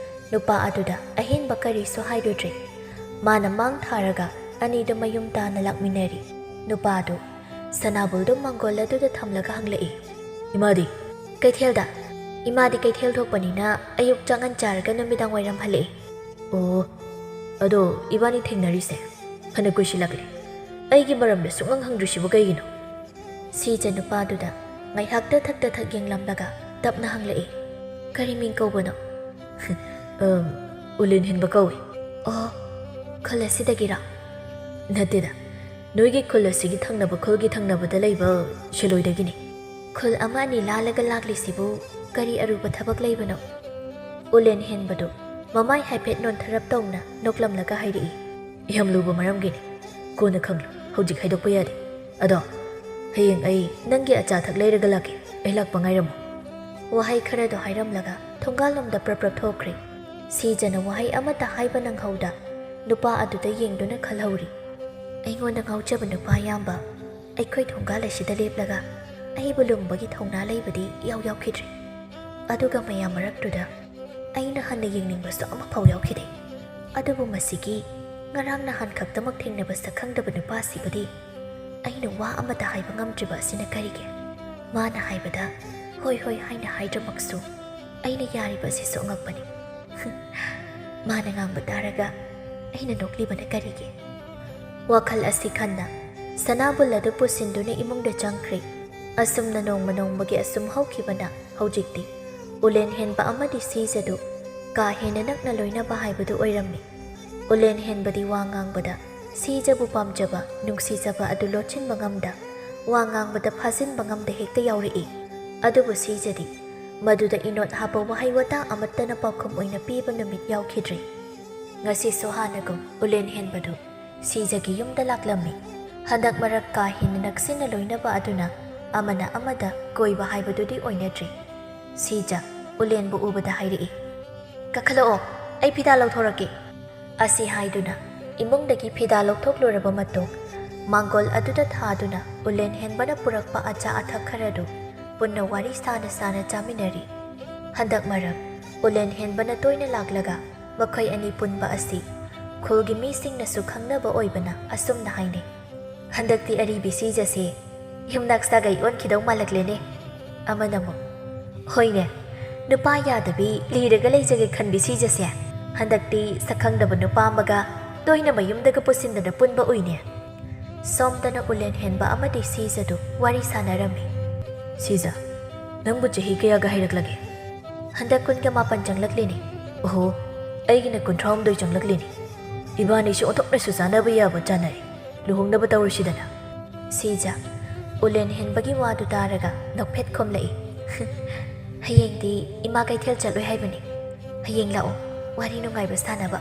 ꯅꯨꯄꯥ ꯑꯗꯨꯗ ꯑꯍꯦꯟꯕ ꯀꯔꯤꯁꯨ ꯍꯥꯏꯔꯨꯗ꯭ꯔꯦ꯫ ꯃꯥꯅ ꯃꯥꯡ ꯊꯥꯔꯒ ꯑꯅꯤꯗꯨ ꯃꯌꯨꯝ ꯇꯥꯅ ꯂꯥꯛꯃꯤꯟꯅꯔꯤ꯫ ꯅꯨꯄꯥꯗꯨ ꯁꯅꯥꯕꯨꯜꯗꯨ ꯃꯪꯒꯣꯜ ꯑꯗꯨꯗ ꯊꯝꯂꯒ ꯍꯪꯂꯛꯏ, "ꯏꯃꯥꯗꯤ?" "ꯀꯩꯊꯦꯜꯗ꯫ ꯏꯃꯥꯗꯤ ꯀꯩꯊꯦꯜ ꯊꯣꯛꯄꯅꯤꯅ ꯑꯌꯨꯛ ꯆꯥꯛꯉꯟ ꯆꯥꯔꯒ ꯅꯨꯃꯤꯗꯥꯡ ꯋꯥꯏꯔꯝ ꯍꯜꯂꯛꯏ꯫" ꯑꯣ, ꯑꯗꯣ ꯏꯕꯥꯅꯤ ꯊꯦꯡꯅꯔꯤꯁꯦ ꯐꯅ ꯀꯨꯏꯁꯤꯜꯂꯛꯂꯦ꯫ ꯑꯩꯒꯤ ꯃꯔꯝꯗ ꯁꯨꯛꯍꯪ ꯍꯪꯗ꯭ꯔꯤꯁꯤꯕꯨ ꯀꯩꯒꯤꯅꯣ? ꯁꯤꯖ ꯅꯨꯄꯥꯗꯨꯗ ꯉꯥꯏꯍꯥꯛꯇ ꯊꯛꯇ ꯊꯛ ꯌꯦꯡꯂꯝꯂꯒ ꯇꯞꯅ ꯍꯪꯂꯛꯏ, "ꯀꯔꯤ ꯃꯤꯡ ꯀꯧꯕꯅꯣ?" "ꯑꯝ, ꯎꯂꯦꯟ ꯍꯦꯟꯕ ꯀꯧꯏ꯫" "ꯑꯣ, ꯈꯨꯜ ꯑꯁꯤꯗꯒꯤꯔꯣ?" "ꯅꯠꯇꯦꯗ, ꯅꯣꯏꯒꯤ ꯈꯨꯜ ꯑꯁꯤꯒꯤ ꯊꯪꯅꯕ ꯈꯨꯜꯒꯤ ꯊꯪꯅꯕꯗ ꯂꯩꯕ ꯁꯤꯂꯣꯏꯗꯒꯤꯅꯤ꯫" "ꯈꯨꯜ ꯑꯃ ꯑꯅꯤ ꯂꯥꯜꯂꯒ ꯂꯥꯛꯂꯤꯁꯤꯕꯨ ꯀꯔꯤ ꯑꯔꯨꯕ ꯊꯕꯛ ꯂꯩꯕꯅꯣ?" ꯎꯂꯦꯟ ꯍꯦꯟꯕꯗꯨ ꯃꯃꯥꯏ ꯍꯥꯏꯐꯦꯠ ꯅꯣꯟꯊꯔꯞ ꯇꯧꯅ ꯅꯣꯛꯂꯝꯂꯒ ꯍꯥꯏꯔꯛꯏ, "ꯌꯥꯝ ꯂꯨꯕ ꯃꯔꯝꯒꯤꯅꯤ꯫ ꯀꯣꯟꯅ ꯈꯪꯂꯨ, ꯍꯧꯖꯤꯛ ꯍꯥꯏꯗꯣꯛꯄ ꯌꯥꯗꯦ꯫ ꯑꯗꯣ ꯍꯌꯦꯡ ꯑꯩ ꯅꯪꯒꯤ ꯑꯆꯥ ꯑꯊꯛ ꯂꯩꯔꯒ ꯂꯥꯛꯀꯦ꯫ ꯑꯩ ꯂꯥꯛꯄ ꯉꯥꯏꯔꯝꯃꯨ꯫" ꯋꯥꯍꯩ ꯈꯔꯗꯣ ꯍꯥꯏꯔꯝꯂꯒ ꯊꯣꯡꯒꯥꯜꯂꯣꯝꯗ ꯄ꯭ꯔꯞ ꯄ꯭ꯔꯞ ꯊꯣꯛꯈ꯭ꯔꯦ꯫ ꯁꯤꯖꯅ ꯋꯥꯍꯩ ꯑꯃꯠꯇ ꯍꯥꯏꯕ ꯅꯪꯍꯧꯗ ꯅꯨꯄꯥ ꯑꯗꯨꯗ ꯌꯦꯡꯗꯨꯅ ꯈꯜꯍꯧꯔꯤ, "ꯑꯩꯉꯣꯟꯗ ꯉꯥꯎꯖꯕ ꯅꯨꯄꯥ ꯑꯌꯥꯝꯕ ꯑꯩꯈꯣꯏ ꯊꯣꯡꯒꯥꯜ ꯑꯁꯤꯗ ꯂꯦꯞꯂꯒ ꯑꯩꯕꯨ ꯂꯨꯝꯕꯒꯤ ꯊꯧꯅꯥ ꯂꯩꯕꯗꯤ ꯏꯌꯥꯎ ꯌꯥꯎꯈꯤꯗ꯭ꯔꯦ꯫ ꯑꯗꯨꯒ ꯃꯌꯥꯝ ꯃꯔꯛꯇꯨꯗ ꯑꯩꯅ ꯍꯟꯅ ꯌꯦꯡꯅꯤꯡꯕꯁꯨ ꯑꯃꯐꯥꯎ ꯌꯥꯎꯈꯤꯗꯦ꯫ ꯑꯗꯨꯕꯨ ꯃꯁꯤꯒꯤ ꯉꯔꯥꯡ ꯅꯍꯥꯟ ꯈꯛꯇꯃꯛ ꯊꯦꯡꯅꯕ ꯁꯛꯈꯪꯗꯕ ꯅꯨꯄꯥꯁꯤꯕꯨꯗꯤ ꯑꯩꯅ ꯋꯥ ꯑꯃꯠꯇ ꯍꯥꯏꯕ ꯉꯝꯗ꯭ꯔꯤꯕ ꯑꯁꯤꯅ ꯀꯔꯤꯒꯤ? ꯃꯥꯅ ꯍꯥꯏꯕꯗ ꯍꯣꯏ ꯍꯣꯏ ꯍꯥꯏꯅ ꯍꯥꯏꯗ꯭ꯔꯃꯛꯁꯨ ꯑꯩꯅ ꯌꯥꯔꯤꯕ ꯑꯁꯤꯁꯨ ꯑꯉꯛꯄꯅꯤ꯫ ꯃꯥꯅ ꯉꯥꯡꯕ ꯇꯥꯔꯒ ꯑꯩꯅ ꯅꯣꯛꯂꯤꯕꯅ ꯀꯔꯤꯒꯤ?" ꯋꯥꯈꯜ ꯑꯁꯤ ꯈꯟꯅ ꯁꯅꯥꯕꯨꯜ ꯑꯗꯨ ꯄꯨꯁꯤꯟꯗꯨꯅ ꯏꯃꯨꯡꯗ ꯆꯪꯈ꯭ꯔꯦ꯫ ꯑꯁꯨꯝꯅ ꯅꯣꯡꯃ ꯅꯣꯡꯃꯒꯤ ꯑꯁꯨꯝ ꯍꯧꯈꯤꯕꯅ ꯍꯧꯖꯤꯛꯇꯤ ꯎꯂꯦꯟ ꯍꯦꯟꯕ ꯑꯃꯗꯤ ꯁꯤꯖꯗꯨ ꯀꯥ ꯍꯦꯟꯅ ꯅꯛꯅ ꯂꯣꯏꯅꯕ ꯍꯥꯏꯕꯗꯨ ꯑꯣꯏꯔꯝꯃꯤ꯫ ꯎꯂꯦꯟ ꯍꯦꯟꯕꯗꯤ ꯋꯥ ꯉꯥꯡꯕꯗ ꯁꯤꯖꯕꯨ ꯄꯥꯝꯖꯕ, ꯅꯨꯡꯁꯤꯖꯕ ꯑꯗꯨ ꯂꯣꯠꯁꯤꯟꯕ ꯉꯝꯗ, ꯋꯥ ꯉꯥꯡꯕꯗ ꯐꯥꯖꯤꯟꯕ ꯉꯝꯗ ꯍꯦꯛꯇ ꯌꯥꯎꯔꯛꯏ꯫ ꯑꯗꯨꯕꯨ ꯁꯤꯖꯗꯤ ꯃꯗꯨꯗ ꯏꯅꯣꯠ ꯍꯥꯞꯄ ꯋꯥꯍꯩ ꯋꯥꯇꯥ ꯑꯃꯠꯇꯅ ꯄꯥꯎꯈꯨꯝ ꯑꯣꯏꯅ ꯄꯤꯕ ꯅꯨꯃꯤꯠ ꯌꯥꯎꯈꯤꯗ꯭ꯔꯦ꯫ ꯉꯁꯤꯁꯨ ꯍꯥꯟꯅꯒꯨꯝ ꯎꯂꯦꯟ ꯍꯦꯟꯕꯗꯨ ꯁꯤꯖꯒꯤ ꯌꯨꯝꯗ ꯂꯥꯛꯂꯝꯃꯤ꯫ ꯍꯟꯗꯛ ꯃꯔꯛ ꯀꯥ ꯍꯦꯟꯅ ꯅꯛꯁꯤꯟꯅ ꯂꯣꯏꯅꯕ ꯑꯗꯨꯅ ꯑꯃꯅ ꯑꯃꯗ ꯀꯣꯏꯕ ꯍꯥꯏꯕꯗꯨꯗꯤ ꯑꯣꯏꯅꯗ꯭ꯔꯤ꯫ ꯁꯤꯖ ꯎꯂꯦꯟꯕꯨ ꯎꯕꯗ ꯍꯥꯏꯔꯛꯏ, "ꯀꯥꯈꯠꯂꯛꯑꯣ, ꯑꯩ ꯐꯤꯗꯥ ꯂꯧꯊꯣꯔꯛꯀꯦ꯫" ꯑꯁꯤ ꯍꯥꯏꯗꯨꯅ ꯏꯃꯨꯡꯗꯒꯤ ꯐꯤꯗꯥ ꯂꯧꯊꯣꯛꯂꯨꯔꯕ ꯃꯇꯨꯡ, ꯃꯥꯡꯒꯣꯜ ꯑꯗꯨꯗ ꯊꯥꯗꯨꯅ ꯎꯂꯦꯟ ꯍꯦꯟꯕꯅ ꯄꯨꯔꯛꯄ ꯑꯆꯥ ꯑꯊꯛ ꯈꯔꯗꯨ ꯄꯨꯟꯅ ꯋꯥꯔꯤ ꯁꯥꯅ ꯁꯥꯅ ꯆꯥꯃꯤꯟꯅꯔꯤ꯫ ꯍꯟꯗꯛ ꯃꯔꯛ ꯎꯂꯦꯟ ꯍꯦꯟꯕꯅ ꯇꯣꯏꯅ ꯂꯥꯛꯂꯒ ꯃꯈꯣꯏ ꯑꯅꯤ ꯄꯨꯟꯕ ꯑꯁꯤ ꯈꯨꯜꯒꯤ ꯃꯤꯁꯤꯡꯅꯁꯨ ꯈꯪꯅꯕ ꯑꯣꯏꯕꯅ ꯑꯁꯨꯝꯅ ꯍꯥꯏꯅꯩ, "ꯍꯟꯗꯛꯇꯤ ꯑꯔꯤꯕꯤ ꯁꯤꯖꯁꯦ ꯌꯨꯝꯅꯥꯛ ꯁꯥꯒꯩ ꯑꯣꯟꯈꯤꯗꯧ ꯃꯥꯜꯂꯛꯂꯦꯅꯦ꯫" ꯑꯃꯅ ꯑꯃꯨꯛ, "ꯍꯣꯏꯅꯦ, ꯅꯨꯄꯥ ꯌꯥꯗꯕꯤ ꯂꯤꯔꯒ ꯂꯩꯖꯒꯦ ꯈꯟꯕꯤ ꯁꯤꯖꯁꯦ ꯍꯟꯗꯛꯇꯤ ꯁꯛꯈꯪꯗꯕ ꯅꯨꯄꯥ ꯑꯃꯒ ꯇꯣꯏꯅ ꯃꯌꯨꯝꯗꯒ ꯄꯨꯁꯤꯟꯗꯅ ꯄꯨꯟꯕ ꯎꯏꯅꯦ꯫ ꯁꯣꯝꯗꯅ ꯎꯂꯦꯟ ꯍꯦꯟꯕ ꯑꯃꯗꯤ ꯁꯤꯖꯗꯨ ꯋꯥꯔꯤ ꯁꯥꯟꯅꯔꯝꯃꯤ꯫ "ꯁꯤꯖ, ꯅꯪꯕꯨ ꯆꯍꯤ ꯀꯌꯥꯒ ꯍꯥꯏꯔꯛꯂꯒꯦ?" "ꯍꯟꯗꯛ ꯀꯨꯟꯒ ꯃꯥꯄꯟ ꯆꯪꯂꯛꯂꯤꯅꯤ꯫" "ꯑꯣꯍꯣ, ꯑꯩꯒꯤꯅ ꯀꯨꯟꯊ꯭ꯔꯥ ꯍꯨꯝꯗꯣꯏ ꯆꯪꯂꯛꯂꯤꯅꯤ꯫ ꯏꯕꯥꯅꯤꯁꯨ ꯑꯣꯟꯊꯣꯛꯅꯁꯨ ꯆꯥꯟꯅꯕ ꯌꯥꯕ ꯆꯥꯟꯅꯔꯦ꯫ ꯂꯨꯍꯣꯡꯅꯕ ꯇꯧꯔꯁꯤꯗꯅ꯫" ꯁꯤꯖ ꯎꯂꯦꯟ ꯍꯦꯟꯕꯒꯤ ꯋꯥꯗꯨ ꯇꯥꯔꯒ ꯅꯣꯛꯐꯦꯠ ꯈꯣꯝꯂꯛꯏ꯫ "ꯍꯌꯦꯡꯗꯤ ꯏꯃꯥ ꯀꯩꯊꯦꯜ ꯆꯠꯂꯣꯏ ꯍꯥꯏꯕꯅꯤ꯫ ꯍꯌꯦꯡ ꯂꯥꯛꯑꯣ, ꯋꯥꯔꯤ ꯅꯨꯡꯉꯥꯏꯕ ꯁꯥꯟꯅꯕ꯫"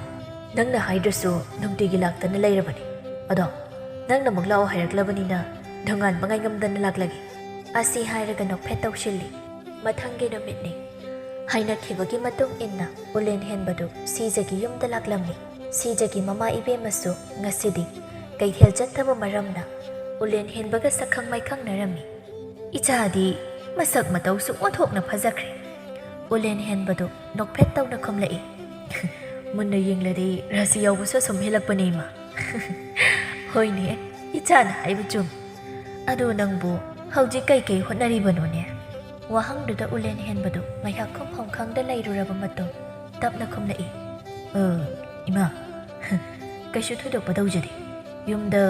"ꯅꯪꯅ ꯍꯥꯏꯗ꯭ꯔꯁꯨ ꯅꯨꯡꯇꯤꯒꯤ ꯂꯥꯛꯇꯅ ꯂꯩꯔꯕꯅꯤ꯫ ꯑꯗꯣ ꯅꯪꯅ ꯑꯃꯨꯛ ꯂꯥꯛꯑꯣ ꯍꯥꯏꯔꯛꯂꯕꯅꯤꯅ ꯅꯣꯡꯉꯥꯟꯕ ꯉꯥꯏꯉꯝꯗꯅ ꯂꯥꯛꯂꯒꯦ꯫" ꯑꯁꯤ ꯍꯥꯏꯔꯒ ꯅꯣꯛꯐꯦꯠ ꯇꯧꯁꯤꯜꯂꯤ꯫ ꯃꯊꯪꯒꯤ ꯅꯨꯃꯤꯠꯅꯤ꯫ ꯍꯥꯏꯅꯈꯤꯕꯒꯤ ꯃꯇꯨꯡ ꯏꯟꯅ ꯎꯂꯦꯟ ꯍꯦꯟꯕꯗꯨ ꯁꯤꯖꯒꯤ ꯌꯨꯝꯗ ꯂꯥꯛꯂꯝꯃꯤ꯫ ꯁꯤꯖꯒꯤ ꯃꯃꯥ ꯏꯕꯦꯝꯃꯁꯨ ꯉꯁꯤꯗꯤ ꯀꯩꯊꯦꯜ ꯆꯠꯇꯕ ꯃꯔꯝꯅ ꯎꯂꯦꯟ ꯍꯦꯟꯕꯒ ꯁꯛꯈꯪ ꯃꯥꯏꯈꯪꯅꯔꯝꯃꯤ꯫ "ꯏꯆꯥꯗꯤ ꯃꯁꯛ ꯃꯇꯧꯁꯨ ꯑꯣꯟꯊꯣꯛꯅ ꯐꯖꯈ꯭ꯔꯦ꯫" ꯎꯂꯦꯟ ꯍꯦꯟꯕꯗꯨ ꯅꯣꯛꯐꯦꯠ ꯇꯧꯅ ꯈꯨꯝꯂꯛꯏ꯫ "ꯃꯨꯟꯅ ꯌꯦꯡꯂꯗꯤ ꯔꯥꯁꯤ ꯌꯥꯎꯕꯁꯨ ꯑꯁꯨꯝ ꯍꯦꯜꯂꯛꯄꯅꯦ, ꯏꯃꯥ꯫" "ꯍꯣꯏꯅꯦ, ꯏꯆꯥꯅ ꯍꯥꯏꯕ ꯆꯨꯝ꯫ ꯑꯗꯨ ꯅꯪꯕꯨ ꯍꯧꯖꯤꯛ ꯀꯩꯀꯩ ꯍꯣꯠꯅꯔꯤꯕꯅꯣꯅꯦ?" ꯋꯥꯍꯪꯗꯨꯗ ꯎꯂꯦꯟ ꯍꯦꯟꯕꯗꯨ ꯉꯥꯏꯍꯥꯛ ꯈꯨꯝꯐꯝ ꯈꯪꯗ ꯂꯩꯔꯨꯔꯕ ꯃꯇꯨꯡ ꯇꯞꯅ ꯈꯨꯝꯂꯛꯏ꯫ "ꯑ, ꯏꯃꯥ, ꯀꯩꯁꯨ ꯊꯣꯏꯗꯣꯛꯄ ꯇꯧꯖꯗꯦ꯫ ꯌꯨꯝꯗ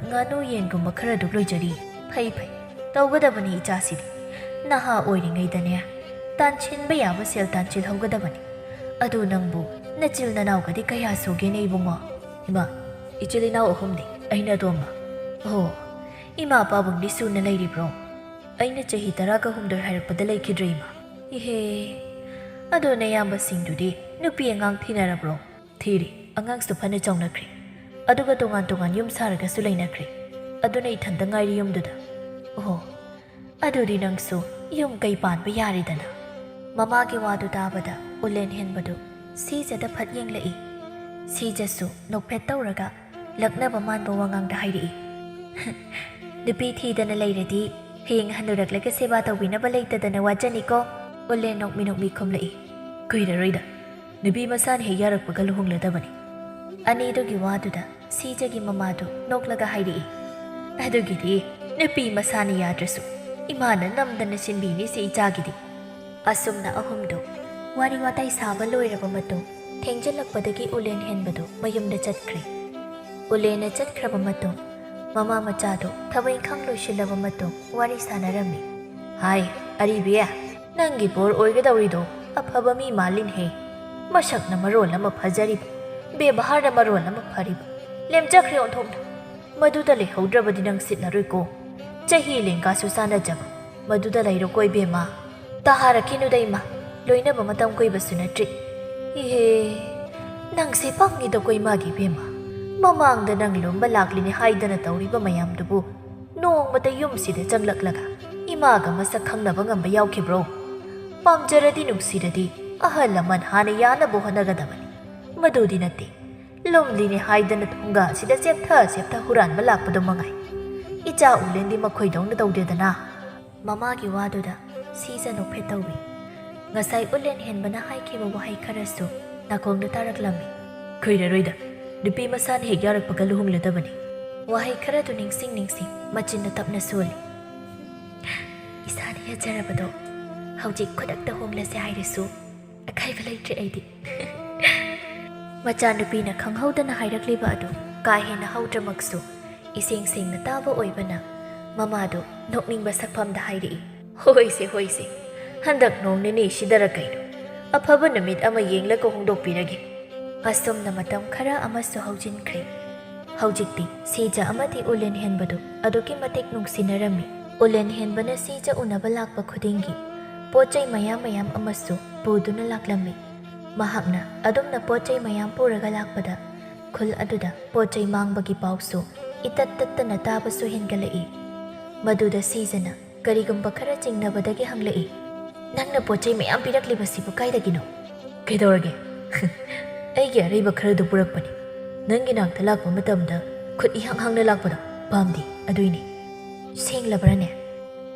ꯉꯥꯅꯨ ꯌꯦꯟꯒꯨꯝꯕ ꯈꯔꯗꯨ ꯂꯣꯏꯖꯔꯤ꯫" "ꯐꯩ ꯐꯩ, ꯇꯧꯒꯗꯕꯅꯤ ꯏꯆꯥꯁꯤꯗꯤ꯫ ꯅꯍꯥ ꯑꯣꯏꯔꯤꯉꯩꯗꯅꯦ ꯇꯥꯟꯁꯤꯟꯕ ꯌꯥꯕ ꯁꯦꯜ ꯇꯥꯟꯁꯤꯜꯍꯧꯒꯗꯕꯅꯤ꯫ ꯑꯗꯨ ꯅꯪꯕꯨ ꯅꯆꯤꯜ ꯅꯅꯥꯎꯒꯗꯤ ꯀꯌꯥ ꯁꯨꯒꯦꯅꯦ ꯏꯕꯨꯡꯉꯣ?" "ꯏꯃꯥ, ꯏꯆꯤꯜ ꯏꯅꯥꯎ ꯑꯍꯨꯝꯅꯤ, ꯑꯩꯅ ꯑꯇꯣꯝꯕ꯫" "ꯑꯣ, ꯏꯃꯥ ꯄꯥꯕꯨꯡꯗꯤ ꯁꯨꯅ ꯂꯩꯔꯤꯕ꯭ꯔꯣ?" "ꯑꯩꯅ ꯆꯍꯤ ꯇꯔꯥꯒ ꯍꯨꯝꯗꯣꯏ ꯍꯥꯏꯔꯛꯄꯗ ꯂꯩꯈꯤꯗ꯭ꯔꯦ, ꯏꯃꯥ꯫" "ꯏꯍꯦ, ꯑꯗꯣ ꯅꯌꯥꯝꯕꯁꯤꯡꯗꯨꯗꯤ ꯅꯨꯄꯤ ꯑꯉꯥꯡ ꯊꯤꯅꯔꯕ꯭ꯔꯣ?" "ꯊꯤꯔꯦ, ꯑꯉꯥꯡꯁꯨ ꯐꯅ ꯆꯥꯎꯅꯈ꯭ꯔꯦ꯫ ꯑꯗꯨꯒ ꯇꯣꯉꯥꯟ ꯇꯣꯉꯥꯟ ꯌꯨꯝ ꯁꯥꯔꯒꯁꯨ ꯂꯩꯅꯈ꯭ꯔꯦ꯫ ꯑꯗꯨꯅ ꯏꯊꯟꯇ ꯉꯥꯏꯔꯤ ꯌꯨꯝꯗꯨꯗ꯫" "ꯑꯣꯍꯣ, ꯑꯗꯨꯗꯤ ꯅꯪꯁꯨ ꯌꯨꯝ ꯀꯩ ꯄꯥꯟꯕ ꯌꯥꯔꯦꯗꯅ꯫" ꯃꯃꯥꯒꯤ ꯋꯥꯗꯨ ꯇꯥꯕꯗ ꯎꯂꯦꯟ ꯍꯦꯟꯕꯗꯨ ꯁꯤꯖꯗ ꯐꯠ ꯌꯦꯡꯂꯛꯏ꯫ ꯁꯤꯖꯁꯨ ꯅꯣꯛꯐꯦꯠ ꯇꯧꯔꯒ ꯂꯛꯅꯕ ꯃꯥꯟꯕ ꯋꯥꯉꯥꯡꯗ ꯍꯥꯏꯔꯛꯏ꯫ "ꯅꯨꯄꯤ ꯊꯤꯗꯅ ꯂꯩꯔꯗꯤ ꯍꯌꯦꯡ ꯍꯟꯅꯨꯔꯛꯂꯒ ꯁꯦꯕꯥ ꯇꯧꯕꯤꯅꯕ ꯂꯩꯇꯗꯅ ꯋꯥꯖꯅꯤꯀꯣ꯫" ꯎꯂꯦꯟ ꯅꯣꯛꯃꯤ ꯅꯣꯛꯃꯤ ꯈꯨꯝꯂꯛꯏ꯫ "ꯀꯨꯏꯔꯔꯣꯏꯗ, ꯅꯨꯄꯤ ꯃꯁꯥꯅ ꯍꯦꯛ ꯌꯥꯔꯛꯄꯒ ꯂꯨꯍꯣꯡꯂꯗꯕꯅꯤ꯫" ꯑꯅꯤꯗꯨꯒꯤ ꯋꯥꯗꯨꯗ ꯁꯤꯖꯒꯤ ꯃꯃꯥꯗꯨ ꯅꯣꯛꯂꯒ ꯍꯥꯏꯔꯛꯏ꯫ "ꯑꯗꯨꯒꯤꯗꯤ ꯅꯨꯄꯤ ꯃꯁꯥꯅ ꯌꯥꯗ꯭ꯔꯁꯨ ꯏꯃꯥꯅ ꯅꯝꯗꯅ ꯁꯤꯟꯕꯤꯅꯤꯁꯦ ꯏꯆꯥꯒꯤꯗꯤ꯫" ꯑꯁꯨꯝꯅ ꯑꯍꯨꯝꯗꯨ ꯋꯥꯔꯤ ꯋꯥꯇꯥꯏ ꯁꯥꯕ ꯂꯣꯏꯔꯕ ꯃꯇꯨꯡ ꯊꯦꯡꯖꯤꯜꯂꯛꯄꯗꯒꯤ ꯎꯂꯦꯟ ꯍꯦꯟꯕꯗꯨ ꯃꯌꯨꯝꯗ ꯆꯠꯈ꯭ꯔꯦ꯫ ꯎꯂꯦꯟꯅ ꯆꯠꯈ꯭ꯔꯕ ꯃꯇꯨꯡ, ꯃꯃꯥ ꯃꯆꯥꯗꯨ ꯊꯕꯛ ꯏꯪꯈꯥꯡ ꯂꯣꯏꯁꯤꯜꯂꯕ ꯃꯇꯨꯡ ꯋꯥꯔꯤ ꯁꯥꯟꯅꯔꯝꯃꯤ꯫ "ꯍꯥꯏ, ꯑꯔꯤꯕꯤ, ꯅꯪꯒꯤ ꯕꯣꯔ ꯑꯣꯏꯒꯗꯧꯔꯤꯗꯣ ꯑꯐꯕ ꯃꯤ ꯃꯥꯜꯂꯤꯅꯦꯍꯦ꯫ ꯃꯁꯛꯅ ꯃꯔꯣꯜ ꯑꯃ ꯐꯖꯔꯤꯕ, ꯕꯦꯕꯥꯔꯅ ꯃꯔꯣꯜ ꯑꯃ ꯐꯔꯤꯕ, ꯂꯦꯝꯖꯈ꯭ꯔꯦ ꯑꯣꯟꯊꯣꯛꯅ꯫ ꯃꯗꯨꯗ ꯂꯩꯍꯧꯗ꯭ꯔꯕꯗꯤ ꯅꯪ ꯁꯤꯠꯂꯔꯣꯏꯀꯣ꯫ ꯆꯍꯤ ꯂꯦꯡꯒꯥꯁꯨ ꯆꯥꯟꯅꯖꯕ, ꯃꯗꯨꯗ ꯂꯩꯔꯣꯀꯣ ꯏꯕꯦꯝꯃ꯫ ꯇꯥꯍꯥꯔꯛꯈꯤꯅꯨꯗ ꯏꯃꯥ, ꯂꯣꯏꯅꯕ ꯃꯇꯝ ꯀꯨꯏꯕꯁꯨ ꯅꯠꯇ꯭ꯔꯤ꯫ ꯏꯍꯦ, ꯅꯪꯁꯦ ꯄꯪꯉꯤꯗꯀꯣ ꯏꯃꯥꯒꯤ ꯏꯕꯦꯝꯃ꯫ ꯃꯃꯥꯡꯗ ꯅꯪ ꯂꯨꯝꯕ ꯂꯥꯛꯂꯤꯅꯦ ꯍꯥꯏꯗꯅ ꯇꯧꯔꯤꯕ ꯃꯌꯥꯝꯗꯨꯕꯨ ꯅꯣꯡꯃꯇ ꯌꯨꯝꯁꯤꯗ ꯆꯪꯂꯛꯂꯒ ꯏꯃꯥꯒ ꯃꯁꯛ ꯈꯪꯅꯕ ꯉꯝꯕ ꯌꯥꯎꯈꯤꯕ꯭ꯔꯣ? ꯄꯥꯝꯖꯔꯗꯤ ꯅꯨꯡꯁꯤꯔꯗꯤ ꯑꯍꯜ ꯂꯃꯟ ꯍꯥꯟꯅ ꯌꯥꯅꯕ ꯍꯣꯠꯅꯒꯗꯕꯅꯤ꯫ ꯃꯗꯨꯗꯤ ꯅꯠꯇꯦ꯫ ꯂꯨꯝꯂꯤꯅꯦ ꯍꯥꯏꯗꯅ ꯊꯣꯡꯒꯥꯁꯤꯗ ꯆꯦꯞꯊ ꯆꯦꯞꯊ ꯍꯨꯔꯥꯟꯕ ꯂꯥꯛꯄꯗꯨ ꯃꯉꯥꯏ꯫ ꯏꯆꯥ ꯎꯂꯦꯟꯗꯤ ꯃꯈꯣꯏꯗꯧꯅ ꯇꯧꯗꯦꯗꯅ꯫" ꯃꯃꯥꯒꯤ ꯋꯥꯗꯨꯗ ꯁꯤꯖ ꯅꯣꯛꯐꯦꯠ ꯇꯧꯏ꯫ ꯉꯁꯥꯏ ꯎꯂꯦꯟ ꯍꯦꯟꯕꯅ ꯍꯥꯏꯈꯤꯕ ꯋꯥꯍꯩ ꯈꯔꯁꯨ ꯅꯥꯀꯣꯡꯗ ꯇꯥꯔꯛꯂꯝꯃꯤ꯫ "ꯀꯨꯏꯔꯔꯣꯏꯗ, ꯅꯨꯄꯤ ꯃꯁꯥꯅ ꯍꯦꯛ ꯌꯥꯔꯛꯄꯒ ꯂꯨꯍꯣꯡꯂꯗꯕꯅꯤ꯫" ꯋꯥꯍꯩ ꯈꯔꯗꯨ ꯅꯤꯡꯁꯤꯡ ꯅꯤꯡꯁꯤꯡ ꯃꯆꯤꯟꯅ ꯇꯞꯅ ꯁꯣꯜꯂꯤ꯫ "ꯏꯁꯥꯅ ꯌꯥꯖꯔꯕꯗꯣ ꯍꯧꯖꯤꯛ ꯈꯨꯗꯛꯇ ꯍꯣꯡꯂꯁꯦ ꯍꯥꯏꯔꯁꯨ ꯑꯀꯥꯏꯕ ꯂꯩꯇ꯭ꯔꯦ ꯑꯩꯗꯤ꯫" ꯃꯆꯥꯅꯨꯄꯤꯅ ꯈꯪꯍꯧꯗꯅ ꯍꯥꯏꯔꯛꯂꯤꯕ ꯑꯗꯨ ꯀꯥ ꯍꯦꯟꯅ ꯍꯧꯗ꯭ꯔꯃꯛꯁꯨ, ꯏꯁꯦꯡ ꯁꯦꯡꯅ ꯇꯥꯕ ꯑꯣꯏꯕꯅ, ꯃꯃꯥꯗꯨ ꯅꯣꯛꯅꯤꯡꯕ ꯁꯛꯐꯝꯗ ꯍꯥꯏꯔꯛꯏ꯫ "ꯍꯣꯏꯁꯦ, ꯍꯣꯏꯁꯦ, ꯍꯟꯗꯛ ꯅꯣꯡ ꯅꯤꯅꯤꯁꯤꯗꯔ ꯀꯩꯅꯣ, ꯑꯐꯕ ꯅꯨꯃꯤꯠ ꯑꯃ ꯌꯦꯡꯂꯒ ꯍꯣꯡꯗꯣꯛꯄꯤꯔꯒꯦ꯫" ꯑꯁꯨꯝꯅ ꯃꯇꯝ ꯈꯔ ꯑꯃꯁꯨ ꯍꯧꯖꯤꯟꯈ꯭ꯔꯦ꯫ ꯍꯧꯖꯤꯛꯇꯤ ꯁꯤꯖ ꯑꯃꯗꯤ ꯎꯂꯦꯟ ꯍꯦꯟꯕꯗꯨ ꯑꯗꯨꯛꯀꯤ ꯃꯇꯤꯛ ꯅꯨꯡꯁꯤꯅꯔꯝꯃꯤ꯫ ꯎꯂꯦꯟ ꯍꯦꯟꯕꯅ ꯁꯤꯖ ꯎꯅꯕ ꯂꯥꯛꯄ ꯈꯨꯗꯤꯡꯒꯤ ꯄꯣꯠ ꯆꯩ ꯃꯌꯥꯝ ꯃꯌꯥꯝ ꯑꯃꯁꯨ ꯄꯨꯗꯨꯅ ꯂꯥꯛꯂꯝꯃꯤ꯫ ꯃꯍꯥꯛꯅ ꯑꯗꯨꯝꯅ ꯄꯣꯠ ꯆꯩ ꯃꯌꯥꯝ ꯄꯨꯔꯒ ꯂꯥꯛꯄꯗ, ꯈꯨꯜ ꯑꯗꯨꯗ ꯄꯣꯠ ꯆꯩ ꯃꯥꯡꯕꯒꯤ ꯄꯥꯎꯁꯨ ꯏꯇꯠ ꯇꯠꯇꯅ ꯇꯥꯕꯁꯨ ꯍꯦꯟꯒꯠꯂꯛꯏ꯫ ꯃꯗꯨꯗ ꯁꯤꯖꯅ ꯀꯔꯤꯒꯨꯝꯕ ꯈꯔ ꯆꯤꯡꯅꯕꯗꯒꯤ ꯍꯪꯂꯛꯏ, "ꯅꯪꯅ ꯄꯣꯠ ꯆꯩ ꯃꯌꯥꯝ ꯄꯤꯔꯛꯂꯤꯕꯁꯤꯕꯨ ꯀꯥꯏꯗꯒꯤꯅꯣ?" "ꯀꯩꯗꯧꯔꯒꯦ? ꯑꯩꯒꯤ ꯑꯔꯩꯕ ꯈꯔꯗꯨ ꯄꯨꯔꯛꯄꯅꯤ꯫ ꯅꯪꯒꯤ ꯅꯥꯛꯇ ꯂꯥꯛꯄ ꯃꯇꯝꯗ ꯈꯨꯠ ꯏꯍꯥꯡ ꯍꯥꯡꯅ ꯂꯥꯛꯄꯗꯣ ꯄꯥꯝꯗꯦ, ꯑꯗꯨꯏꯅꯦ꯫" "ꯁꯦꯡꯂꯕ꯭ꯔꯅꯦ?"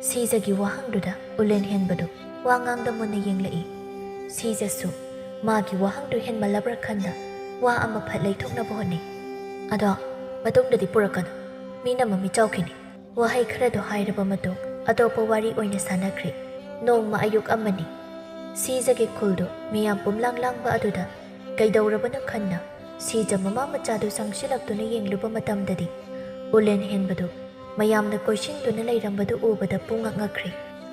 ꯁꯤꯖꯒꯤ ꯋꯥꯍꯪꯗꯨꯗ ꯎꯂꯦꯟ ꯍꯦꯟꯕꯗꯨ ꯋꯥ ꯉꯥꯡꯗ ꯃꯨꯟꯅ ꯌꯦꯡꯂꯛꯏ꯫ ꯁꯤꯖꯁꯨ ꯃꯥꯒꯤ ꯋꯥꯍꯪꯗꯨ ꯍꯦꯟꯃꯜꯂꯕ꯭ꯔꯥ ꯈꯟꯅ ꯋꯥ ꯑꯃ ꯐꯠ ꯂꯩꯊꯣꯛꯅꯕ ꯍꯣꯠꯅꯩ꯫ "ꯑꯗꯣ ꯃꯇꯨꯡꯗꯗꯤ ꯄꯨꯔꯛꯀꯅꯨ, ꯃꯤꯅ ꯃꯃꯤꯠ ꯆꯥꯎꯈꯤꯅꯤ꯫" ꯋꯥꯍꯩ ꯈꯔꯗꯨ ꯍꯥꯏꯔꯕ ꯃꯇꯨꯡ ꯑꯇꯣꯞꯄ ꯋꯥꯔꯤ ꯑꯣꯏꯅ ꯁꯥꯟꯅꯈ꯭ꯔꯦ꯫ ꯅꯣꯡꯃ ꯑꯌꯨꯛ ꯑꯃꯅꯤ꯫ ꯁꯤꯖꯒꯤ ꯈꯨꯜꯗꯨ ꯃꯤꯌꯥꯝ ꯄꯨꯝꯂꯥꯡ ꯂꯥꯡꯕ ꯑꯗꯨꯗ ꯀꯩꯗꯧꯔꯕꯅꯣ ꯈꯟꯅ ꯁꯤꯖ ꯃꯃꯥ ꯃꯆꯥꯗꯨ ꯆꯪꯁꯤꯜꯂꯛꯇꯨꯅ ꯌꯦꯡꯂꯨꯕ ꯃꯇꯝꯗꯗꯤ, ꯎꯂꯦꯟ ꯍꯦꯟꯕꯗꯨ ꯃꯌꯥꯝꯅ ꯀꯣꯏꯁꯤꯟꯗꯨꯅ ꯂꯩꯔꯝꯕꯗꯨ ꯎꯕꯗ ꯄꯨꯡꯉꯛ ꯉꯛꯈ꯭ꯔꯦ꯫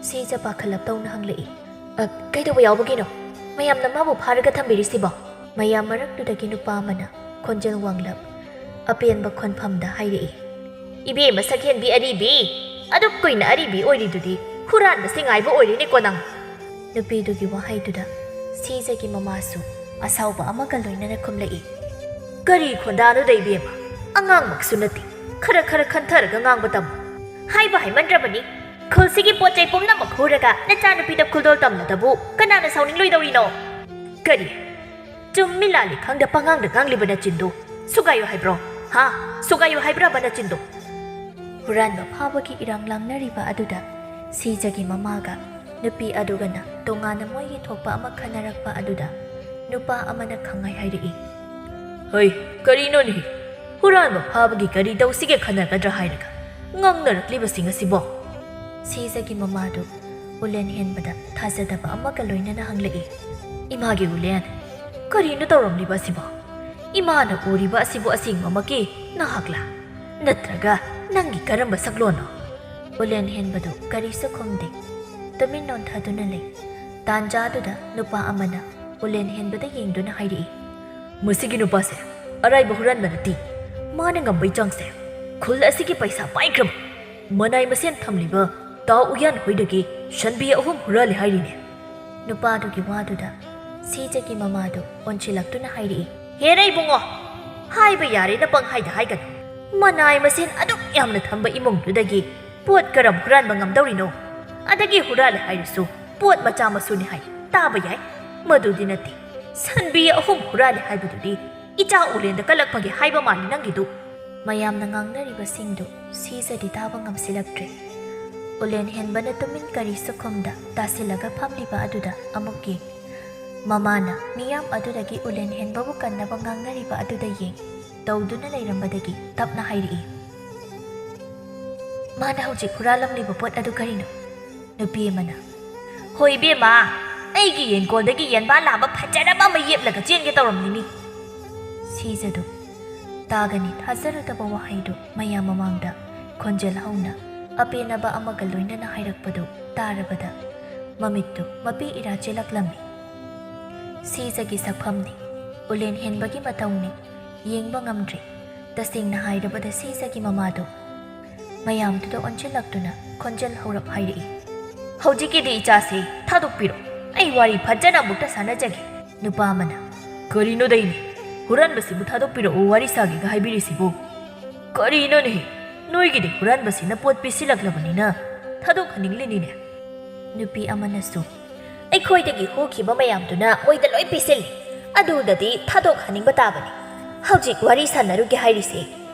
ꯁꯤꯖ ꯄꯥꯈꯠꯂꯞ ꯇꯧꯅ ꯍꯪꯂꯛꯏ, "ꯑ, ꯀꯩꯗꯧꯕ ꯌꯥꯎꯕꯒꯤꯅꯣ? ꯃꯌꯥꯝꯅ ꯃꯥꯕꯨ ꯐꯥꯔꯒ ꯊꯝꯕꯤꯔꯤꯁꯤꯕꯣ?" ꯃꯌꯥꯝ ꯃꯔꯛꯇꯨꯗꯒꯤ ꯅꯨꯄꯥ ꯑꯃꯅ ꯈꯣꯟꯖꯦꯜ ꯋꯥꯡꯂꯞ ꯑꯄꯦꯟꯕ ꯈꯣꯟꯐꯝꯗ ꯍꯥꯏꯔꯛꯏ, "ꯏꯕꯦꯝꯃ ꯁꯛꯍꯦꯟꯕꯤ ꯑꯔꯤꯕꯤ, ꯑꯗꯨꯛ ꯀꯨꯏꯅ ꯑꯔꯤꯕꯤ ꯑꯣꯏꯔꯤꯗꯨꯗꯤ ꯍꯨꯔꯥꯟꯕꯁꯤ ꯉꯥꯏꯕ ꯑꯣꯏꯔꯦꯅꯦꯀꯣ ꯅꯪ?" ꯅꯨꯄꯤꯗꯨꯒꯤ ꯋꯥꯍꯩꯗꯨꯗ ꯁꯤꯖꯒꯤ ꯃꯃꯥꯁꯨ ꯑꯁꯥꯎꯕ ꯑꯃꯒ ꯂꯣꯏꯅꯅ ꯈꯨꯝꯂꯛꯏ, "ꯀꯔꯤ ꯈꯣꯟꯗꯥꯅꯣꯗ ꯏꯕꯦꯝꯃ? ꯑꯉꯥꯡꯃꯛꯁꯨ ꯅꯠꯇꯦ, ꯈꯔ ꯈꯔ ꯈꯟꯊꯔꯒ ꯉꯥꯡꯕ ꯇꯝꯃꯨ꯫ ꯍꯥꯏꯕ ꯍꯥꯏꯃꯟꯗ꯭ꯔꯕꯅꯤ, ꯈꯨꯜꯁꯤꯒꯤ ꯄꯣꯠ ꯆꯩ ꯄꯨꯝꯅꯃꯛ ꯍꯨꯔꯒ ꯅꯆꯥꯅꯨꯄꯤꯗ ꯈꯨꯗꯣꯜ ꯇꯝꯂꯗꯕꯨ ꯀꯅꯥꯅ ꯁꯥꯎꯅꯤꯡꯂꯣꯏꯗꯧꯔꯤꯅꯣ? ꯀꯔꯤ? ꯆꯨꯝꯃꯤ ꯂꯥꯜꯂꯤ ꯈꯪꯗ ꯄꯉꯥꯡꯗ ꯉꯥꯡꯂꯤꯕ ꯅꯆꯤꯟꯗꯨ ꯁꯨꯒꯥꯏꯌꯨ ꯍꯥꯏꯕ꯭ꯔꯣ? ꯍꯥ? ꯁꯨꯒꯥꯏꯌꯨ ꯍꯥꯏꯕ꯭ꯔꯕ ꯅꯆꯤꯟꯗꯨ?" ꯍꯨꯔꯥꯟꯕ ꯐꯥꯕꯒꯤ ꯏꯔꯥꯡ ꯂꯥꯡꯅꯔꯤꯕ ꯑꯗꯨꯗ ꯁꯤꯖꯒꯤ ꯃꯃꯥꯒ ꯅꯨꯄꯤ ꯑꯗꯨꯒꯅ ꯇꯣꯉꯥꯟꯅ ꯃꯣꯏꯒꯤ ꯊꯣꯛꯄ ꯑꯃ ꯈꯟꯅꯔꯛꯄ ꯑꯗꯨꯗ ꯅꯨꯄꯥ ꯑꯃꯅ ꯈꯪꯉꯥꯏ ꯍꯥꯏꯔꯛꯏ, "ꯍꯩ, ꯀꯔꯤꯅꯣꯅꯦ? ꯍꯨꯔꯥꯟꯕ ꯐꯥꯕꯒꯤ ꯀꯔꯤ ꯇꯧꯁꯤꯒꯦ ꯈꯟꯅꯒꯗ꯭ꯔꯥ ꯍꯥꯏꯔꯒ ꯉꯥꯡꯅꯔꯛꯂꯤꯕꯁꯤꯡ ꯑꯁꯤꯕꯣ?" ꯁꯤꯖꯒꯤ ꯃꯃꯥꯗꯨ ꯎꯂꯦꯟ ꯍꯦꯟꯕꯗ ꯊꯥꯖꯗꯕ ꯑꯃꯒ ꯂꯣꯏꯅꯅ ꯍꯪꯂꯛꯏ, "ꯏꯃꯥꯒꯤ ꯎꯂꯦꯟ, ꯀꯔꯤꯅꯣ ꯇꯧꯔꯝꯂꯤꯕ ꯑꯁꯤꯕꯣ? ꯏꯃꯥꯅ ꯎꯔꯤꯕ ꯑꯁꯤꯕꯨ ꯑꯁꯦꯡꯕꯃꯛꯀꯤ ꯅꯍꯥꯛꯂꯥ? ꯅꯠꯇ꯭ꯔꯒ ꯅꯪꯒꯤ ꯀꯔꯝꯕ ꯁꯛꯂꯣꯟꯅꯣ?" ꯎꯂꯦꯟ ꯍꯦꯟꯕꯗꯨ ꯀꯔꯤꯁꯨ ꯈꯨꯝꯗꯦ꯫ ꯇꯨꯃꯤꯟ ꯅꯣꯟꯊꯗꯨꯅ ꯂꯩ꯫ ꯇꯥꯟꯖꯥꯗꯨꯗ ꯅꯨꯄꯥ ꯑꯃꯅ ꯎꯂꯦꯟ ꯍꯦꯟꯕꯗ ꯌꯦꯡꯗꯨꯅ ꯍꯥꯏꯔꯛꯏ, "ꯃꯁꯤꯒꯤ ꯅꯨꯄꯥꯁꯦ ꯑꯔꯥꯏꯕ ꯍꯨꯔꯥꯟꯕ ꯅꯠꯇꯦ꯫ ꯃꯥꯅ ꯉꯝꯕꯩ ꯆꯥꯡꯁꯦ ꯈꯨꯜ ꯑꯁꯤꯒꯤ ꯄꯩꯁꯥ ꯄꯥꯏꯈ꯭ꯔꯕ ꯃꯅꯥꯏ ꯃꯁꯦꯟ ꯊꯝꯂꯤꯕ ꯇꯥ ꯎꯌꯥꯟ ꯍꯣꯏꯗꯒꯤ ꯁꯟꯕꯤ ꯑꯍꯨꯝ ꯍꯨꯔꯥꯜꯂꯦ ꯍꯥꯏꯔꯤꯅꯦ꯫" ꯅꯨꯄꯥꯗꯨꯒꯤ ꯋꯥꯗꯨꯗ ꯁꯤꯖꯒꯤ ꯃꯃꯥꯗꯨ ꯑꯣꯟꯁꯤꯜꯂꯛꯇꯨꯅ ꯍꯥꯏꯔꯛꯏ, "ꯍꯦꯔ ꯏꯕꯨꯡꯉꯣ, ꯍꯥꯏꯕ ꯌꯥꯔꯦꯅ ꯄꯪꯍꯥꯏꯗ ꯍꯥꯏꯒꯅꯨ꯫ ꯃꯅꯥꯏ ꯃꯁꯦꯟ ꯑꯗꯨꯛ ꯌꯥꯝꯅ ꯊꯝꯕ ꯏꯃꯨꯡꯗꯨꯗꯒꯤ ꯄꯣꯠ ꯀꯔꯝ ꯍꯨꯔꯥꯟꯕ ꯉꯝꯗꯧꯔꯤꯅꯣ? ꯑꯗꯒꯤ ꯍꯨꯔꯥꯜꯂꯦ ꯍꯥꯏꯔꯁꯨ ꯄꯣꯠ ꯃꯆꯥ ꯃꯁꯨꯅꯤ ꯍꯥꯏ, ꯇꯥꯕ ꯌꯥꯏ꯫ ꯃꯗꯨꯗꯤ ꯅꯠꯇꯦ, ꯁꯟꯕꯤ ꯑꯍꯨꯝ ꯍꯨꯔꯥꯜꯂꯦ ꯍꯥꯏꯕꯗꯨꯗꯤ ꯏꯆꯥ ꯎꯂꯦꯟꯗ ꯀꯜꯂꯛꯄꯒꯤ ꯍꯥꯏꯕ ꯃꯥꯜꯂꯤ ꯅꯪꯒꯤꯗꯨ꯫" ꯃꯌꯥꯝꯅ ꯉꯥꯡꯅꯔꯤꯕꯁꯤꯡꯗꯨ ꯁꯤꯖꯗꯤ ꯇꯥꯕ ꯉꯝꯁꯤꯜꯂꯛꯇ꯭ꯔꯦ꯫ ꯎꯂꯦꯟ ꯍꯦꯟꯕꯅ ꯇꯨꯃꯤꯟ ꯀꯔꯤꯁꯨ ꯈꯨꯝꯗ ꯇꯥꯁꯤꯜꯂꯒ ꯐꯝꯂꯤꯕ ꯑꯗꯨꯗ ꯑꯃꯨꯛ ꯌꯦꯡ꯫ ꯃꯃꯥꯅ ꯃꯤꯌꯥꯝ ꯑꯗꯨꯗꯒꯤ ꯎꯂꯦꯟ ꯍꯦꯟꯕꯕꯨ ꯀꯟꯅꯕ ꯉꯥꯡꯅꯔꯤꯕ ꯑꯗꯨꯗ ꯌꯦꯡ ꯇꯧꯗꯨꯅ ꯂꯩꯔꯝꯕꯗꯒꯤ ꯇꯞꯅ ꯍꯥꯏꯔꯛꯏ, "ꯃꯥꯅ ꯍꯧꯖꯤꯛ ꯍꯨꯔꯥꯜꯂꯝꯂꯤꯕ ꯄꯣꯠ ꯑꯗꯨ ꯀꯔꯤꯅꯣ?" ꯅꯨꯄꯤ ꯑꯃꯅ, "ꯍꯣꯏ ꯏꯕꯦꯝꯃ, ꯑꯩꯒꯤ ꯌꯦꯟꯀꯣꯜꯗꯒꯤ ꯌꯦꯟꯕꯥ ꯂꯥꯕ ꯐꯖꯔꯕ ꯑꯃ ꯌꯦꯞꯂꯒ ꯆꯦꯟꯒꯦ ꯇꯧꯔꯝꯂꯤꯅꯤ꯫ ꯁꯤꯖꯗꯨ ꯇꯥꯒꯅꯤ ꯊꯥꯖꯔꯨꯗꯕ ꯋꯥꯍꯩꯗꯨ ꯃꯌꯥꯝ ꯃꯃꯥꯡꯗ ꯈꯣꯟꯖꯦꯜ ꯍꯧꯅ ꯑꯄꯦꯅꯕ ꯑꯃꯒ ꯂꯣꯏꯅꯅ ꯍꯥꯏꯔꯛꯄꯗꯨ ꯇꯥꯔꯕꯗ ꯃꯃꯤꯠꯇꯨ ꯃꯄꯤ ꯏꯔꯥ ꯆꯦꯜꯂꯛꯂꯝꯃꯤ꯫ ꯁꯤꯖꯒꯤ ꯁꯛꯐꯝꯅꯤ, ꯎꯂꯦꯟ ꯍꯦꯟꯕꯒꯤ ꯃꯇꯧꯅꯤ, ꯌꯦꯡꯕ ꯉꯝꯗ꯭ꯔꯦ꯫ ꯇꯁꯦꯡꯅ ꯍꯥꯏꯔꯕꯗ ꯁꯤꯖꯒꯤ ꯃꯃꯥꯗꯨ ꯃꯌꯥꯝꯗꯨꯗ ꯑꯣꯟꯁꯤꯜꯂꯛꯇꯨꯅ ꯈꯣꯟꯖꯦꯜ ꯍꯧꯔꯞ ꯍꯥꯏꯔꯛꯏ, "ꯍꯧꯖꯤꯛꯀꯤꯗꯤ ꯏꯆꯥꯁꯤ ꯊꯥꯗꯣꯛꯄꯤꯔꯣ, ꯑꯩ ꯋꯥꯔꯤ ꯐꯖꯅ ꯑꯃꯨꯛꯇ ꯁꯥꯟꯅꯖꯒꯦ"꯫ ꯅꯨꯄꯥ ꯑꯃꯅ, "ꯀꯔꯤꯅꯣꯗ ꯏꯅꯦ, ꯍꯨꯔꯥꯟꯕꯁꯤꯕꯨ ꯊꯥꯗꯣꯛꯄꯤꯔꯛꯎ ꯋꯥꯔꯤ ꯁꯥꯒꯦꯒ ꯍꯥꯏꯕꯤꯔꯤꯁꯤꯕꯨ? ꯀꯔꯤꯅꯣꯅꯦꯍꯦ, ꯅꯣꯏꯒꯤꯗꯤ ꯍꯨꯔꯥꯟꯕꯁꯤꯅ ꯄꯣꯠ ꯄꯤꯁꯤꯜꯂꯛꯂꯕꯅꯤꯅ ꯊꯥꯗꯣꯛꯍꯟꯅꯤꯡꯂꯤꯅꯤꯅꯦ"꯫ ꯅꯨꯄꯤ ꯑꯃꯅꯁꯨ, "ꯑꯩꯈꯣꯏꯗꯒꯤ ꯍꯨꯈꯤꯕ ꯃꯌꯥꯝꯗꯨꯅ ꯃꯣꯏꯗ ꯂꯣꯏ ꯄꯤꯁꯤꯜꯂꯤ, ꯑꯗꯨꯗꯗꯤ ꯊꯥꯗꯣꯛꯍꯟꯅꯤꯡꯕ ꯇꯥꯕꯅꯤ꯫ ꯍꯧꯖꯤꯛ ꯋꯥꯔꯤ ꯁꯥꯟꯅꯔꯨꯒꯦ ꯍꯥꯏꯔꯤꯁꯦ,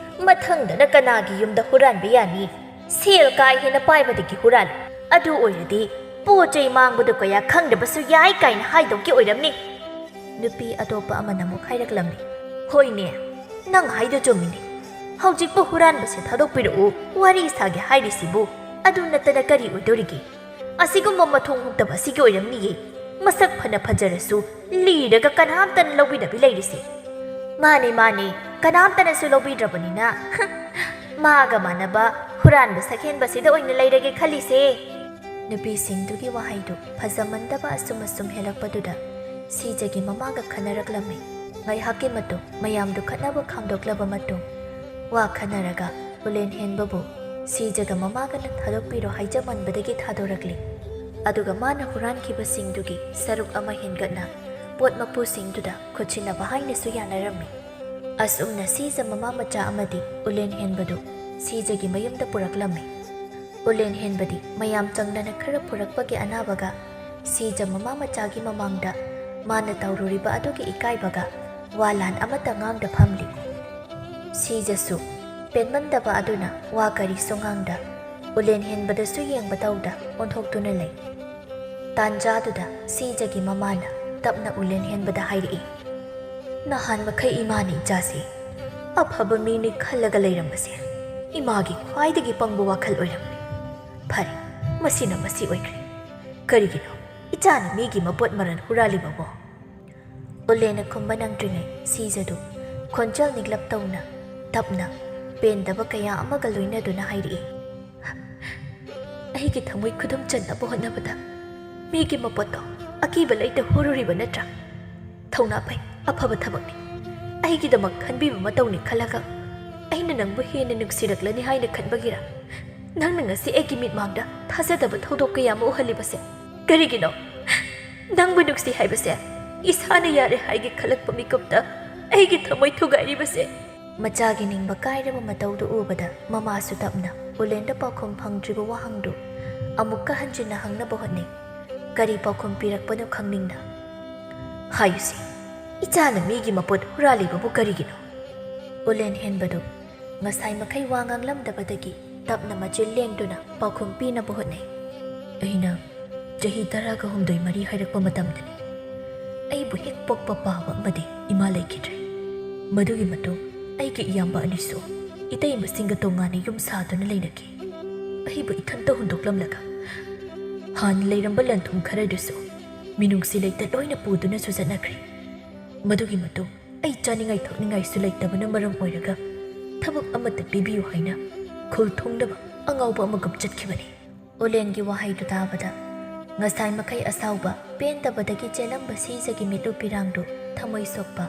ꯃꯊꯪꯗꯅ ꯀꯅꯥꯒꯤ ꯌꯨꯝꯗ ꯍꯨꯔꯥꯟꯕ ꯌꯥꯅꯤ? ꯁꯦꯜ ꯀꯥ ꯍꯦꯟꯅ ꯄꯥꯏꯕꯗꯒꯤ ꯍꯨꯔꯥꯜꯂꯨ꯫ ꯑꯗꯨ ꯑꯣꯏꯔꯗꯤ ꯄꯣꯠ ꯆꯩ ꯃꯥꯡꯕꯗꯨ ꯀꯌꯥ ꯈꯪꯗꯕꯁꯨ ꯌꯥꯏ" ꯀꯥꯏꯅ ꯍꯥꯏꯗꯧꯒꯤ ꯑꯣꯏꯔꯝꯅꯤ꯫ ꯅꯨꯄꯤ ꯑꯇꯣꯞꯄ ꯑꯃꯅ ꯑꯃꯨꯛ ꯍꯥꯏꯔꯛꯂꯝꯃꯤ, "ꯍꯣꯏꯅꯦ, ꯅꯪ ꯍꯥꯏꯗꯣ ꯆꯨꯝꯃꯤꯅꯦ꯫ ꯍꯧꯖꯤꯛꯄꯨ ꯍꯨꯔꯥꯟꯕꯁꯦ ꯊꯥꯗꯣꯛꯄꯤꯔꯛꯎ, ꯋꯥꯔꯤ ꯁꯥꯒꯦ ꯍꯥꯏꯔꯤꯁꯤꯕꯨ ꯑꯗꯨ ꯅꯠꯇꯅ ꯀꯔꯤ ꯑꯣꯏꯗꯣꯔꯤꯒꯦ? ꯑꯁꯤꯒꯨꯝꯕ ꯃꯊꯣꯡ ꯍꯨꯛꯇꯕ ꯑꯁꯤꯒꯤ ꯑꯣꯏꯔꯝꯅꯤꯌꯦ꯫ ꯃꯁꯛ ꯐꯅ ꯐꯖꯔꯁꯨ ꯂꯤꯔꯒ ꯀꯅꯥꯝꯇꯅ ꯂꯧꯕꯤꯗꯕꯤ ꯂꯩꯔꯤꯁꯦ꯫ ꯃꯥꯅꯦ, ꯃꯥꯅꯦ, ꯀꯅꯥꯝꯇꯅꯁꯨ ꯂꯧꯕꯤꯗ꯭ꯔꯕꯅꯤꯅ ꯃꯥꯒ ꯃꯥꯟꯅꯕ ꯍꯨꯔꯥꯟꯕ ꯁꯛꯍꯦꯟꯕꯁꯤꯗ ꯑꯣꯏꯅ ꯂꯩꯔꯒꯦ ꯈꯜꯂꯤꯁꯦ"꯫ ꯅꯨꯄꯤꯁꯤꯡꯗꯨꯒꯤ ꯋꯥꯍꯩꯗꯨ ꯐꯖꯃꯟꯗꯕ ꯑꯁꯨꯝ ꯑꯁꯨꯝ ꯍꯦꯜꯂꯛꯄꯗꯨꯗ ꯁꯤꯖꯒꯤ ꯃꯃꯥꯒ ꯈꯟꯅꯔꯛꯂꯝꯃꯤ꯫ ꯉꯥꯏꯍꯥꯛꯀꯤ ꯃꯇꯨꯡ ꯃꯌꯥꯝꯗꯨ ꯈꯠꯅꯕ ꯈꯥꯝꯗꯣꯛꯂꯕ ꯃꯇꯨꯡ ꯋꯥ ꯈꯟꯅꯔꯒ ꯎꯂꯦꯟ ꯍꯦꯟꯕꯕꯨ ꯁꯤꯖꯒ ꯃꯃꯥꯒꯅ ꯊꯥꯗꯣꯛꯄꯤꯔꯣ ꯍꯥꯏꯖꯃꯟꯕꯗꯒꯤ ꯊꯥꯗꯣꯔꯛꯂꯤ꯫ ꯑꯗꯨꯒ ꯃꯥꯅ ꯍꯨꯔꯥꯟꯈꯤꯕꯁꯤꯡꯗꯨꯒꯤ ꯁꯔꯨꯛ ꯑꯃ ꯍꯦꯟꯒꯠꯅ ꯄꯣꯠ ꯃꯄꯨꯁꯤꯡꯗꯨꯗ ꯈꯨꯠꯁꯤꯟꯅꯕ ꯍꯥꯏꯅꯁꯨ ꯌꯥꯅꯔꯝꯃꯤ꯫ ꯑꯁꯨꯝꯅ ꯁꯤꯖ ꯃꯃꯥ ꯃꯆꯥ ꯑꯃꯗꯤ ꯎꯂꯦꯟ ꯍꯦꯟꯕꯗꯨ ꯁꯤꯖꯒꯤ ꯃꯌꯨꯝꯗ ꯄꯨꯔꯛꯂꯝꯃꯤ꯫ ꯎꯂꯦꯟ ꯍꯦꯟꯕꯗꯤ ꯃꯌꯥꯝ ꯆꯪꯗꯅ ꯈꯔ ꯄꯨꯔꯛꯄꯒꯤ ꯑꯅꯥꯕꯒ ꯁꯤꯖ ꯃꯃꯥ ꯃꯆꯥꯒꯤ ꯃꯃꯥꯡꯗ ꯃꯥꯅ ꯇꯧꯔꯨꯔꯤꯕ ꯑꯗꯨꯒꯤ ꯏꯀꯥꯏꯕꯒ ꯋꯥ ꯂꯥꯟ ꯑꯃꯠꯇ ꯉꯥꯡꯗ ꯐꯝꯂꯤ꯫ ꯁꯤꯖꯁꯨ ꯄꯦꯟꯃꯟꯗꯕ ꯑꯗꯨꯅ ꯋꯥ ꯀꯔꯤꯁꯨ ꯉꯥꯡꯗ ꯎꯂꯦꯟ ꯍꯦꯟꯕꯗꯁꯨ ꯌꯦꯡꯕ ꯇꯧꯗ ꯑꯣꯟꯊꯣꯛꯇꯨꯅ ꯂꯩ꯫ ꯇꯥꯟꯖꯥꯗꯨꯗ ꯁꯤꯖꯒꯤ ꯃꯃꯥꯅ ꯇꯞꯅ ꯎꯂꯦꯟ ꯍꯦꯟꯕꯗ ꯍꯥꯏꯔꯛꯏ, "ꯅꯍꯥꯟ ꯃꯈꯩ ꯏꯃꯥꯅ ꯏꯆꯥꯁꯤ ꯑꯐꯕ ꯃꯤꯅꯤ ꯈꯜꯂꯒ ꯂꯩꯔꯝꯕꯁꯦ ꯏꯃꯥꯒꯤ ꯈ꯭ꯋꯥꯏꯗꯒꯤ ꯄꯪꯕ ꯋꯥꯈꯜ ꯑꯣꯏꯔꯝꯂꯦ꯫ ꯐꯔꯦ, ꯃꯁꯤꯅ ꯃꯁꯤ ꯑꯣꯏꯈ꯭ꯔꯦ꯫ ꯀꯔꯤꯒꯤꯅꯣ ꯏꯆꯥꯅ ꯃꯤꯒꯤ ꯃꯄꯣꯠ ꯃꯔꯜ ꯍꯨꯔꯥꯜꯂꯤꯕꯕꯣ?" ꯎꯂꯦꯟꯅ ꯈꯨꯝꯕ ꯅꯪꯗ꯭ꯔꯤꯉꯩ ꯁꯤꯖꯗꯨ ꯈꯣꯟꯖꯦꯜ ꯅꯤꯛꯂꯞ ꯇꯧꯅ, ꯇꯞꯅ, ꯄꯦꯟꯗꯕ ꯀꯌꯥ ꯑꯃꯒ ꯂꯣꯏꯅꯗꯨꯅ ꯍꯥꯏꯔꯛꯏ, "ꯑꯩꯒꯤ ꯊꯃꯣꯏ ꯈꯨꯗꯨꯝ ꯆꯟꯅꯕ ꯍꯣꯠꯅꯕꯗ ꯃꯤꯒꯤ ꯃꯄꯣꯠꯇꯣ ꯑꯀꯤꯕ ꯂꯩꯇ ꯍꯨꯔꯨꯔꯤꯕ ꯅꯠꯇ꯭ꯔꯥ? ꯊꯧꯅꯥ ꯐꯩ, ꯑꯐꯕ ꯊꯕꯛꯅꯤ꯫ ꯑꯩꯒꯤꯗꯃꯛ ꯈꯟꯕꯤꯕ ꯃꯇꯧꯅꯤ ꯈꯜꯂꯒ ꯑꯩꯅ ꯅꯪꯕꯨ ꯍꯦꯟꯅ ꯅꯨꯡꯁꯤꯔꯛꯂꯅꯤ ꯍꯥꯏꯅ ꯈꯟꯕꯒꯤꯔ ꯅꯪꯅ ꯉꯁꯤ ꯑꯩꯒꯤ ꯃꯤꯠꯃꯥꯡꯗ ꯊꯥꯖꯗꯕ ꯊꯧꯗꯣꯛ ꯀꯌꯥ ꯑꯃ ꯎꯍꯜꯂꯤꯕꯁꯦ? ꯀꯔꯤꯒꯤꯅꯣ? ꯅꯪꯕꯨ ꯅꯨꯡꯁꯤ ꯍꯥꯏꯕꯁꯦ ꯏꯁꯥꯅ ꯌꯥꯔꯦ ꯍꯥꯏꯒꯦ ꯈꯜꯂꯛꯄ ꯃꯤꯀꯨꯞꯇ ꯑꯩꯒꯤ ꯊꯃꯣꯏ ꯊꯨꯒꯥꯏꯔꯤꯕꯁꯦ?" ꯃꯆꯥꯒꯤ ꯅꯤꯡꯕ ꯀꯥꯏꯔꯕ ꯃꯇꯧꯗꯨ ꯎꯕꯗ ꯃꯃꯥꯁꯨ ꯇꯞꯅ ꯎꯂꯦꯟꯗ ꯄꯥꯎꯈꯨꯝ ꯐꯪꯗ꯭ꯔꯤꯕ ꯋꯥꯍꯪꯗꯨ ꯑꯃꯨꯛꯀ ꯍꯟꯖꯤꯟꯅ ꯍꯪꯅꯕ ꯍꯣꯠꯅꯩ꯫ ꯀꯔꯤ ꯄꯥꯎꯈꯨꯝ ꯄꯤꯔꯛꯄꯅꯣ ꯈꯪꯅꯤꯡꯅ, "ꯍꯥꯏꯌꯨꯁꯦ, ꯏꯆꯥꯅ ꯃꯤꯒꯤ ꯃꯄꯣꯠ ꯍꯨꯔꯥꯜꯂꯤꯕꯕꯨ ꯀꯔꯤꯒꯤꯅꯣ?" ꯎꯂꯦꯟ ꯍꯦꯟꯕꯗꯨ ꯉꯁꯥꯏ ꯃꯈꯩ ꯋꯥ ꯉꯥꯡꯂꯝꯗꯕꯗꯒꯤ ꯇꯞꯅ ꯃꯆꯤꯟ ꯂꯦꯡꯗꯨꯅ ꯄꯥꯎꯈꯨꯝ ꯄꯤꯅꯕ ꯍꯣꯠꯅꯩ꯫ "ꯑꯩꯅ ꯆꯍꯤ ꯇꯔꯥꯒ ꯍꯨꯝꯗꯣꯏ ꯃꯔꯤ ꯍꯥꯏꯔꯛꯄ ꯃꯇꯝꯗꯅꯤ꯫ ꯑꯩꯕꯨ ꯍꯦꯛ ꯄꯣꯛꯄ ꯄꯥꯕ ꯑꯃꯗꯤ ꯏꯃꯥ ꯂꯩꯈꯤꯗ꯭ꯔꯦ꯫ ꯃꯗꯨꯒꯤ ꯃꯇꯨꯡ ꯑꯩꯒꯤ ꯏꯌꯥꯝꯕ ꯑꯅꯤꯁꯨ ꯏꯇꯩ ꯃꯁꯤꯡꯒ ꯇꯣꯉꯥꯟꯅ ꯌꯨꯝ ꯁꯥꯗꯨꯅ ꯂꯩꯅꯈꯤ꯫ ꯑꯩꯕꯨ ꯏꯊꯟꯇ ꯍꯨꯟꯗꯣꯛꯂꯝꯂꯒ ꯍꯥꯟꯅ ꯂꯩꯔꯝꯕ ꯂꯟ ꯊꯨꯝ ꯈꯔꯗꯨꯁꯨ ꯃꯤꯅꯨꯡꯁꯤ ꯂꯩꯇ ꯂꯣꯏꯅ ꯄꯨꯗꯨꯅꯁꯨ ꯆꯠꯅꯈ꯭ꯔꯦ꯫ ꯃꯗꯨꯒꯤ ꯃꯇꯨꯡ ꯑꯩ ꯆꯥꯅꯤꯡꯉꯥꯏ ꯊꯛꯅꯤꯡꯉꯥꯏꯁꯨ ꯂꯩꯇꯕꯅ ꯃꯔꯝ ꯑꯣꯏꯔꯒ ꯊꯕꯛ ꯑꯃꯠꯇ ꯄꯤꯕꯤꯌꯨ ꯍꯥꯏꯅ ꯈꯨꯜ ꯊꯨꯡꯅꯕ ꯑꯉꯥꯎꯕ ꯑꯃꯒꯨꯝ ꯆꯠꯈꯤꯕꯅꯤ꯫" ꯎꯂꯦꯟꯒꯤ ꯋꯥꯍꯩꯗꯨ ꯇꯥꯕꯗ ꯉꯁꯥꯏ ꯃꯈꯩ ꯑꯁꯥꯎꯕ, ꯄꯦꯟꯗꯕꯗꯒꯤ ꯆꯦꯜꯂꯝꯕ ꯁꯤꯖꯒꯤ ꯃꯤꯠꯂꯨ ꯄꯤꯔꯥꯡꯗꯨ ꯊꯃꯣꯏ ꯁꯣꯛꯄ,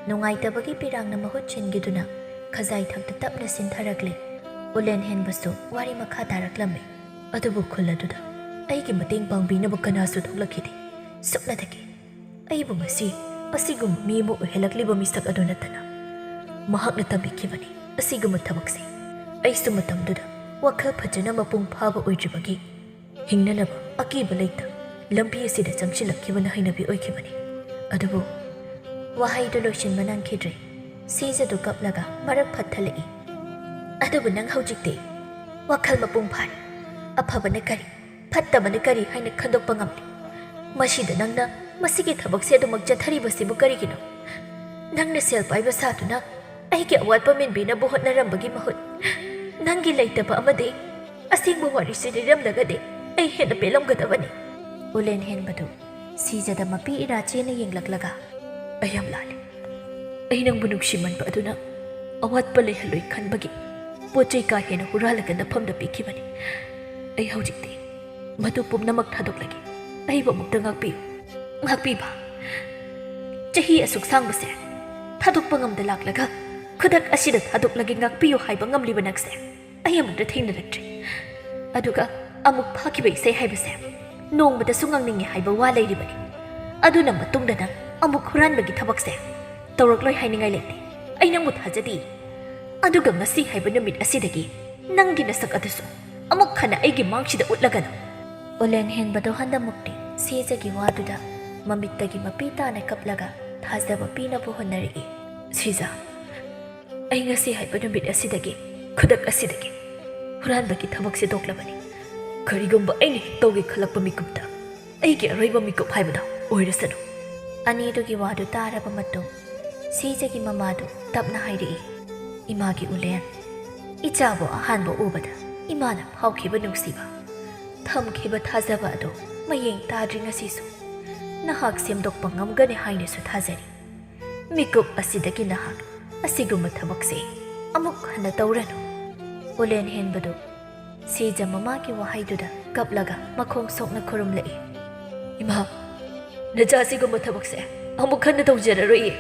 ꯅꯨꯡꯉꯥꯏꯇꯕꯒꯤ ꯄꯤꯔꯥꯡꯅ ꯃꯍꯨꯠ ꯁꯤꯟꯈꯤꯗꯨꯅ ꯈꯖꯥꯏ ꯊꯛꯇ ꯇꯞꯅ ꯁꯤꯟꯊꯔꯛꯂꯦ꯫ ꯎꯂꯦꯟ ꯍꯦꯟꯕꯁꯨ ꯋꯥꯔꯤ ꯃꯈꯥ ꯇꯥꯔꯛꯂꯝꯃꯤ꯫ "ꯑꯗꯨꯕꯨ ꯈꯨꯜ ꯑꯗꯨꯗ ꯑꯩꯒꯤ ꯃꯇꯦꯡ ꯄꯥꯡꯕꯤꯅꯕ ꯀꯅꯥꯁꯨ ꯊꯣꯛꯂꯛꯈꯤꯗꯦ꯫ ꯁꯨꯞꯅꯇꯒꯤ ꯑꯩꯕꯨ ꯉꯁꯤ ꯑꯁꯤꯒꯨꯝꯕ ꯃꯤ ꯑꯃ ꯑꯣꯏꯍꯜꯂꯛꯂꯤꯕ ꯃꯤꯁꯛ ꯑꯗꯨ ꯅꯠꯇꯅ ꯃꯍꯥꯛꯅ ꯇꯝꯕꯤꯈꯤꯕꯅꯤ ꯑꯁꯤꯒꯨꯝꯕ ꯊꯕꯛꯁꯦ꯫ ꯑꯩꯁꯨ ꯃꯇꯝꯗꯨꯗ ꯋꯥꯈꯜ ꯐꯖꯅ ꯃꯄꯨꯡ ꯐꯥꯕ ꯑꯣꯏꯗ꯭ꯔꯤꯕꯒꯤ ꯍꯤꯡꯅꯅꯕ ꯑꯀꯤꯕ ꯂꯩꯇ ꯂꯝꯕꯤ ꯑꯁꯤꯗ ꯆꯪꯁꯤꯜꯂꯛꯈꯤꯕꯅ ꯍꯩꯅꯕꯤ ꯑꯣꯏꯈꯤꯕꯅꯤ꯫ ꯑꯗꯨꯕꯨ" ꯋꯥꯍꯩꯗꯨ ꯂꯣꯏꯁꯤꯟꯕ ꯅꯪꯈꯤꯗ꯭ꯔꯦ꯫ ꯁꯤꯖꯗꯨ ꯀꯞꯂꯒ ꯃꯔꯛ ꯐꯠꯊꯠꯂꯛꯏ꯫ "ꯑꯗꯨꯕꯨ ꯅꯪ ꯍꯧꯖꯤꯛꯇꯤ ꯋꯥꯈꯜ ꯃꯄꯨꯡ ꯐꯥꯔꯦ꯫ ꯑꯐꯕꯅ ꯀꯔꯤ, ꯐꯠꯇꯕꯅ ꯀꯔꯤ ꯍꯥꯏꯅ ꯈꯟꯗꯣꯛꯄ ꯉꯝꯂꯦ꯫ ꯃꯁꯤꯗ ꯅꯪꯅ ꯃꯁꯤꯒꯤ ꯊꯕꯛꯁꯦ ꯑꯗꯨꯃꯛ ꯆꯠꯊꯔꯤꯕꯁꯤꯕꯨ ꯀꯔꯤꯒꯤꯅꯣ? ꯅꯪꯅ ꯁꯦꯜ ꯄꯥꯏꯕ ꯁꯥꯗꯨꯅ ꯑꯩꯒꯤ ꯑꯋꯥꯠꯄ ꯃꯦꯟꯕꯤꯅꯕ ꯍꯣꯠꯅꯔꯝꯕꯒꯤ ꯃꯍꯨꯠ, ꯅꯪꯒꯤ ꯂꯩꯇꯕ ꯑꯃꯗꯤ ꯑꯁꯦꯡꯕ ꯋꯥꯔꯤꯁꯤ ꯂꯤꯔꯝꯂꯒꯗꯤ ꯑꯩ ꯍꯦꯟꯅ ꯄꯦꯜꯂꯝꯒꯗꯕꯅꯤ꯫" ꯎꯂꯦꯟ ꯍꯦꯟꯕꯗꯨ ꯁꯤꯖꯗ ꯃꯄꯤ ꯏꯔꯥ ꯆꯦꯟꯅ ꯌꯦꯡꯂꯛꯂꯒ, "ꯑꯩ ꯌꯥꯝ ꯂꯥꯜꯂꯤ꯫ ꯑꯩ ꯅꯪꯕꯨ ꯅꯨꯡꯁꯤꯃꯟꯕ ꯑꯗꯨꯅ ꯑꯋꯥꯠꯄ ꯂꯩꯍꯜꯂꯣꯏ ꯈꯟꯕꯒꯤ ꯄꯣꯠ ꯆꯩ ꯀꯥ ꯍꯦꯟꯅ ꯍꯨꯔꯥꯜꯂꯒ ꯅꯐꯝꯗ ꯄꯤꯈꯤꯕꯅꯤ꯫ ꯑꯩ ꯍꯧꯖꯤꯛꯇꯤ ꯃꯗꯨ ꯄꯨꯝꯅꯃꯛ ꯊꯥꯗꯣꯛꯂꯒꯦ꯫ ꯑꯩꯕꯨ ꯑꯃꯨꯛꯇ ꯉꯥꯛꯄꯤꯌꯨ, ꯉꯥꯛꯄꯤꯕ꯫ ꯆꯍꯤ ꯑꯁꯨꯛ ꯁꯥꯡꯕꯁꯦ ꯊꯥꯗꯣꯛꯄ ꯉꯝꯗ ꯂꯥꯛꯂꯒ ꯈꯨꯗꯛ ꯑꯁꯤꯗ ꯊꯥꯗꯣꯛꯂꯒꯦ, ꯉꯥꯛꯄꯤꯌꯨ ꯍꯥꯏꯕ ꯉꯝꯂꯤꯕ ꯅꯪꯁꯦ ꯑꯩ ꯑꯃꯨꯛꯇ ꯊꯦꯡꯅꯔꯛꯇ꯭ꯔꯤ꯫ ꯑꯗꯨꯒ ꯑꯃꯨꯛ ꯐꯥꯈꯤꯕ ꯏꯁꯩ ꯍꯥꯏꯕꯁꯦ ꯅꯣꯡꯃꯗꯁꯨ ꯉꯥꯡꯅꯤꯡꯉꯦ ꯍꯥꯏꯕ ꯋꯥ ꯂꯩꯔꯤꯕꯅꯤ꯫ ꯑꯗꯨꯅ ꯃꯇꯨꯡꯗ ꯅꯪ ꯑꯃꯨꯛ ꯍꯨꯔꯥꯟꯕꯒꯤ ꯊꯕꯛꯁꯦ ꯇꯧꯔꯛꯂꯣꯏ ꯍꯥꯏꯅꯤꯡꯉꯥꯏ ꯂꯩꯇꯦ꯫ ꯑꯩ ꯅꯪꯕꯨ ꯊꯥꯖꯗꯦ꯫ ꯑꯗꯨꯒ ꯉꯁꯤ ꯍꯥꯏꯕ ꯅꯨꯃꯤꯠ ꯑꯁꯤꯗꯒꯤ ꯅꯪꯒꯤ ꯅꯁꯛ ꯑꯗꯨꯁꯨ ꯑꯃꯨꯛ ꯍꯟꯅ ꯑꯩꯒꯤ ꯃꯥꯡꯁꯤꯗ ꯎꯠꯂꯒꯅꯨ꯫" ꯎꯂꯦꯟ ꯍꯦꯟꯕꯗꯣ ꯍꯟꯗꯃꯨꯛꯇꯤ ꯁꯤꯖꯒꯤ ꯋꯥꯗꯨꯗ ꯃꯃꯤꯠꯇꯒꯤ ꯃꯄꯤ ꯇꯥꯅ ꯀꯞꯂꯒ ꯊꯥꯖꯕ ꯄꯤꯅꯕ ꯍꯣꯠꯅꯔꯛꯏ꯫ "ꯁꯤꯖ, ꯑꯩ ꯉꯁꯤ ꯍꯥꯏꯕ ꯅꯨꯃꯤꯠ ꯑꯁꯤꯗꯒꯤ, ꯈꯨꯗꯛ ꯑꯁꯤꯗꯒꯤ ꯍꯨꯔꯥꯟꯕꯒꯤ ꯊꯕꯛꯁꯦ ꯇꯣꯛꯂꯕꯅꯤ꯫ ꯀꯔꯤꯒꯨꯝꯕ ꯑꯩꯅ ꯍꯦꯛ ꯇꯧꯒꯦ ꯈꯜꯂꯛꯄ ꯃꯤꯀꯨꯞꯇ ꯑꯩꯒꯤ ꯑꯔꯣꯏꯕ ꯃꯤꯀꯨꯞ ꯍꯥꯏꯕꯗꯣ ꯑꯣꯏꯔꯁꯅꯨ꯫" ꯑꯅꯤꯗꯨꯒꯤ ꯋꯥꯗꯨ ꯇꯥꯔꯕ ꯃꯇꯨꯡ ꯁꯤꯖꯒꯤ ꯃꯃꯥꯗꯨ ꯇꯞꯅ ꯍꯥꯏꯔꯛꯏ, "ꯏꯃꯥꯒꯤ ꯎꯂꯦꯟ, ꯏꯆꯥꯕꯨ ꯑꯍꯥꯟꯕ ꯎꯕꯗ ꯏꯃꯥꯅ ꯐꯥꯎꯈꯤꯕ ꯅꯨꯡꯁꯤꯕ, ꯊꯝꯈꯤꯕ ꯊꯥꯖꯕ ꯑꯗꯨ ꯃꯌꯦꯡ ꯇꯥꯗ꯭ꯔꯤ ꯉꯁꯤꯁꯨ꯫ ꯅꯍꯥꯛ ꯁꯦꯝꯗꯣꯛꯄ ꯉꯝꯒꯅꯤ ꯍꯥꯏꯅꯁꯨ ꯊꯥꯖꯔꯤ꯫ ꯃꯤꯀꯨꯞ ꯑꯁꯤꯗꯒꯤ ꯅꯍꯥꯛ ꯑꯁꯤꯒꯨꯝꯕ ꯊꯕꯛꯁꯦ ꯑꯃꯨꯛ ꯍꯟꯅ ꯇꯧꯔꯅꯨ꯫" ꯎꯂꯦꯟ ꯍꯦꯟꯕꯗꯨ ꯁꯤꯖ ꯃꯃꯥꯒꯤ ꯋꯥꯍꯩꯗꯨꯗ ꯀꯞꯂꯒ ꯃꯈꯣꯡ ꯁꯣꯛꯅ ꯈꯨꯔꯨꯝꯂꯛꯏ꯫ "ꯏꯃꯥ, ꯅꯆꯥ ꯑꯁꯤꯒꯨꯝꯕ ꯊꯕꯛꯁꯦ ꯑꯃꯨꯛ ꯍꯟꯅ ꯇꯧꯖꯔꯔꯣꯏꯌꯦ꯫"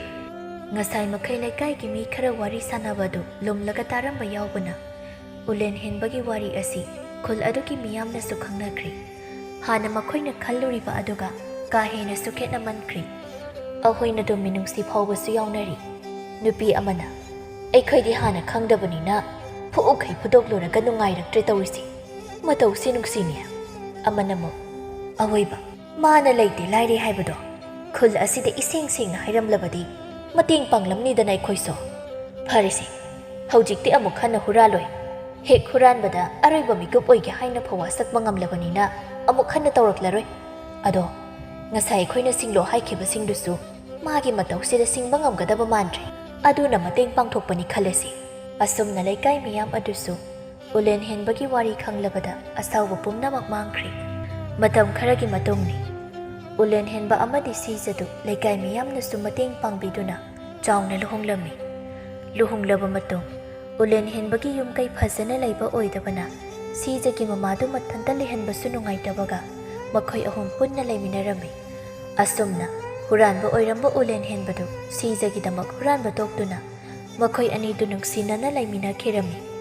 ꯉꯁꯥꯏ ꯃꯈꯩ ꯂꯩꯀꯥꯏꯒꯤ ꯃꯤ ꯈꯔ ꯋꯥꯔꯤ ꯁꯥꯟꯅꯕ ꯑꯗꯨ ꯂꯨꯝꯂꯒ ꯇꯥꯔꯝꯕ ꯌꯥꯎꯕꯅ ꯎꯂꯦꯟ ꯍꯦꯟꯕꯒꯤ ꯋꯥꯔꯤ ꯑꯁꯤ ꯈꯨꯜ ꯑꯗꯨꯒꯤ ꯃꯤꯌꯥꯝꯅꯁꯨ ꯈꯪꯅꯈ꯭ꯔꯤ꯫ ꯍꯥꯟꯅ ꯃꯈꯣꯏꯅ ꯈꯜꯂꯨꯔꯤꯕ ꯑꯗꯨꯒ ꯀꯥ ꯍꯦꯟꯅꯁꯨ ꯈꯦꯠꯅꯃꯟꯈ꯭ꯔꯤ꯫ ꯑꯩꯈꯣꯏꯅꯗꯨ ꯃꯤꯅꯨꯡꯁꯤ ꯐꯥꯎꯕꯁꯨ ꯌꯥꯎꯅꯔꯤ꯫ ꯅꯨꯄꯤ ꯑꯃꯅ, "ꯑꯩꯈꯣꯏꯗꯤ ꯍꯥꯟꯅ ꯈꯪꯗꯕꯅꯤꯅ ꯐꯨꯎꯈꯩ ꯐꯨꯗꯣꯛꯂꯨꯔꯒ ꯅꯨꯡꯉꯥꯏꯔꯛꯇ꯭ꯔꯦ ꯇꯧꯔꯤꯁꯤ꯫ ꯃꯇꯧꯁꯤ ꯅꯨꯡꯁꯤꯅꯦ꯫" ꯑꯃꯅ ꯑꯃꯨꯛ, "ꯑꯋꯣꯏꯕ, ꯃꯥꯅ ꯂꯩꯇꯦ ꯂꯥꯏꯔꯦ ꯍꯥꯏꯕꯗꯣ ꯈꯨꯜ ꯑꯁꯤꯗ ꯏꯁꯦꯡ ꯁꯦꯡꯅ ꯍꯥꯏꯔꯝꯂꯕꯗꯤ ꯃꯇꯦꯡ ꯄꯥꯡꯂꯝꯅꯤꯗꯅ ꯑꯩꯈꯣꯏꯁꯨ꯫ ꯐꯔꯦꯁꯦ, ꯍꯧꯖꯤꯛꯇꯤ ꯑꯃꯨꯛ ꯍꯟꯅ ꯍꯨꯔꯥꯜꯂꯣꯏ꯫ ꯍꯦꯛ ꯍꯨꯔꯥꯟꯕꯗ ꯑꯔꯣꯏꯕ ꯃꯤꯀꯨꯞ ꯑꯣꯏꯒꯦ ꯍꯥꯏꯅ ꯐꯧ ꯋꯥꯁꯛꯄ ꯉꯝꯂꯕꯅꯤꯅ ꯑꯃꯨꯛ ꯍꯟꯅ ꯇꯧꯔꯛꯂꯔꯣꯏ꯫ ꯑꯗꯣ ꯉꯁꯥꯏ ꯑꯩꯈꯣꯏꯅ ꯁꯤꯡꯂꯣ ꯍꯥꯏꯈꯤꯕꯁꯤꯡꯗꯨꯁꯨ ꯃꯥꯒꯤ ꯃꯇꯧꯁꯤꯗ ꯁꯤꯡꯕ ꯉꯝꯒꯗꯕ ꯃꯥꯟꯗ꯭ꯔꯦ꯫ ꯑꯗꯨꯅ ꯃꯇꯦꯡ ꯄꯥꯡꯊꯣꯛꯄꯅꯤ ꯈꯜꯂꯁꯤ꯫" ꯑꯁꯨꯝꯅ ꯂꯩꯀꯥꯏ ꯃꯤꯌꯥꯝ ꯑꯗꯨꯁꯨ ꯎꯂꯦꯟ ꯍꯦꯟꯕꯒꯤ ꯋꯥꯔꯤ ꯈꯪꯂꯕꯗ ꯑꯁꯥꯎꯕ ꯄꯨꯝꯅꯃꯛ ꯃꯥꯡꯈ꯭ꯔꯦ꯫ ꯃꯇꯝ ꯈꯔꯒꯤ ꯃꯇꯨꯡꯅꯤ꯫ ꯎꯂꯦꯟ ꯍꯦꯟꯕ ꯑꯃꯗꯤ ꯁꯤꯖꯗꯨ ꯂꯩꯀꯥꯏ ꯃꯤꯌꯥꯝꯅꯁꯨ ꯃꯇꯦꯡ ꯄꯥꯡꯕꯤꯗꯨꯅ ꯆꯥꯎꯅ ꯂꯨꯍꯣꯡꯂꯝꯃꯤ꯫ ꯂꯨꯍꯣꯡꯂꯕ ꯃꯇꯨꯡ ꯎꯂꯦꯟ ꯍꯦꯟꯕꯒꯤ ꯌꯨꯝ ꯀꯩ ꯐꯖꯅ ꯂꯩꯕ ꯑꯣꯏꯗꯕꯅ ꯁꯤꯖꯒꯤ ꯃꯃꯥꯗꯨ ꯃꯊꯟꯇ ꯂꯩꯍꯟꯕꯁꯨ ꯅꯨꯡꯉꯥꯏꯇꯕꯒ ꯃꯈꯣꯏ ꯑꯍꯨꯝ ꯄꯨꯟꯅ ꯂꯩꯃꯤꯟꯅꯔꯝꯃꯤ꯫ ꯑꯁꯨꯝꯅ ꯍꯨꯔꯥꯟꯕ ꯑꯣꯏꯔꯝꯕ ꯎꯂꯦꯟ ꯍꯦꯟꯕꯗꯨ ꯁꯤꯖꯒꯤꯗꯃꯛ ꯍꯨꯔꯥꯟꯕ ꯊꯣꯛꯇꯨꯅ ꯃꯈꯣꯏ ꯑꯅꯤꯗꯨ ꯅꯨꯡꯁꯤꯅꯅ ꯂꯩꯃꯤꯟꯅꯈꯤꯔꯝꯃꯤ꯫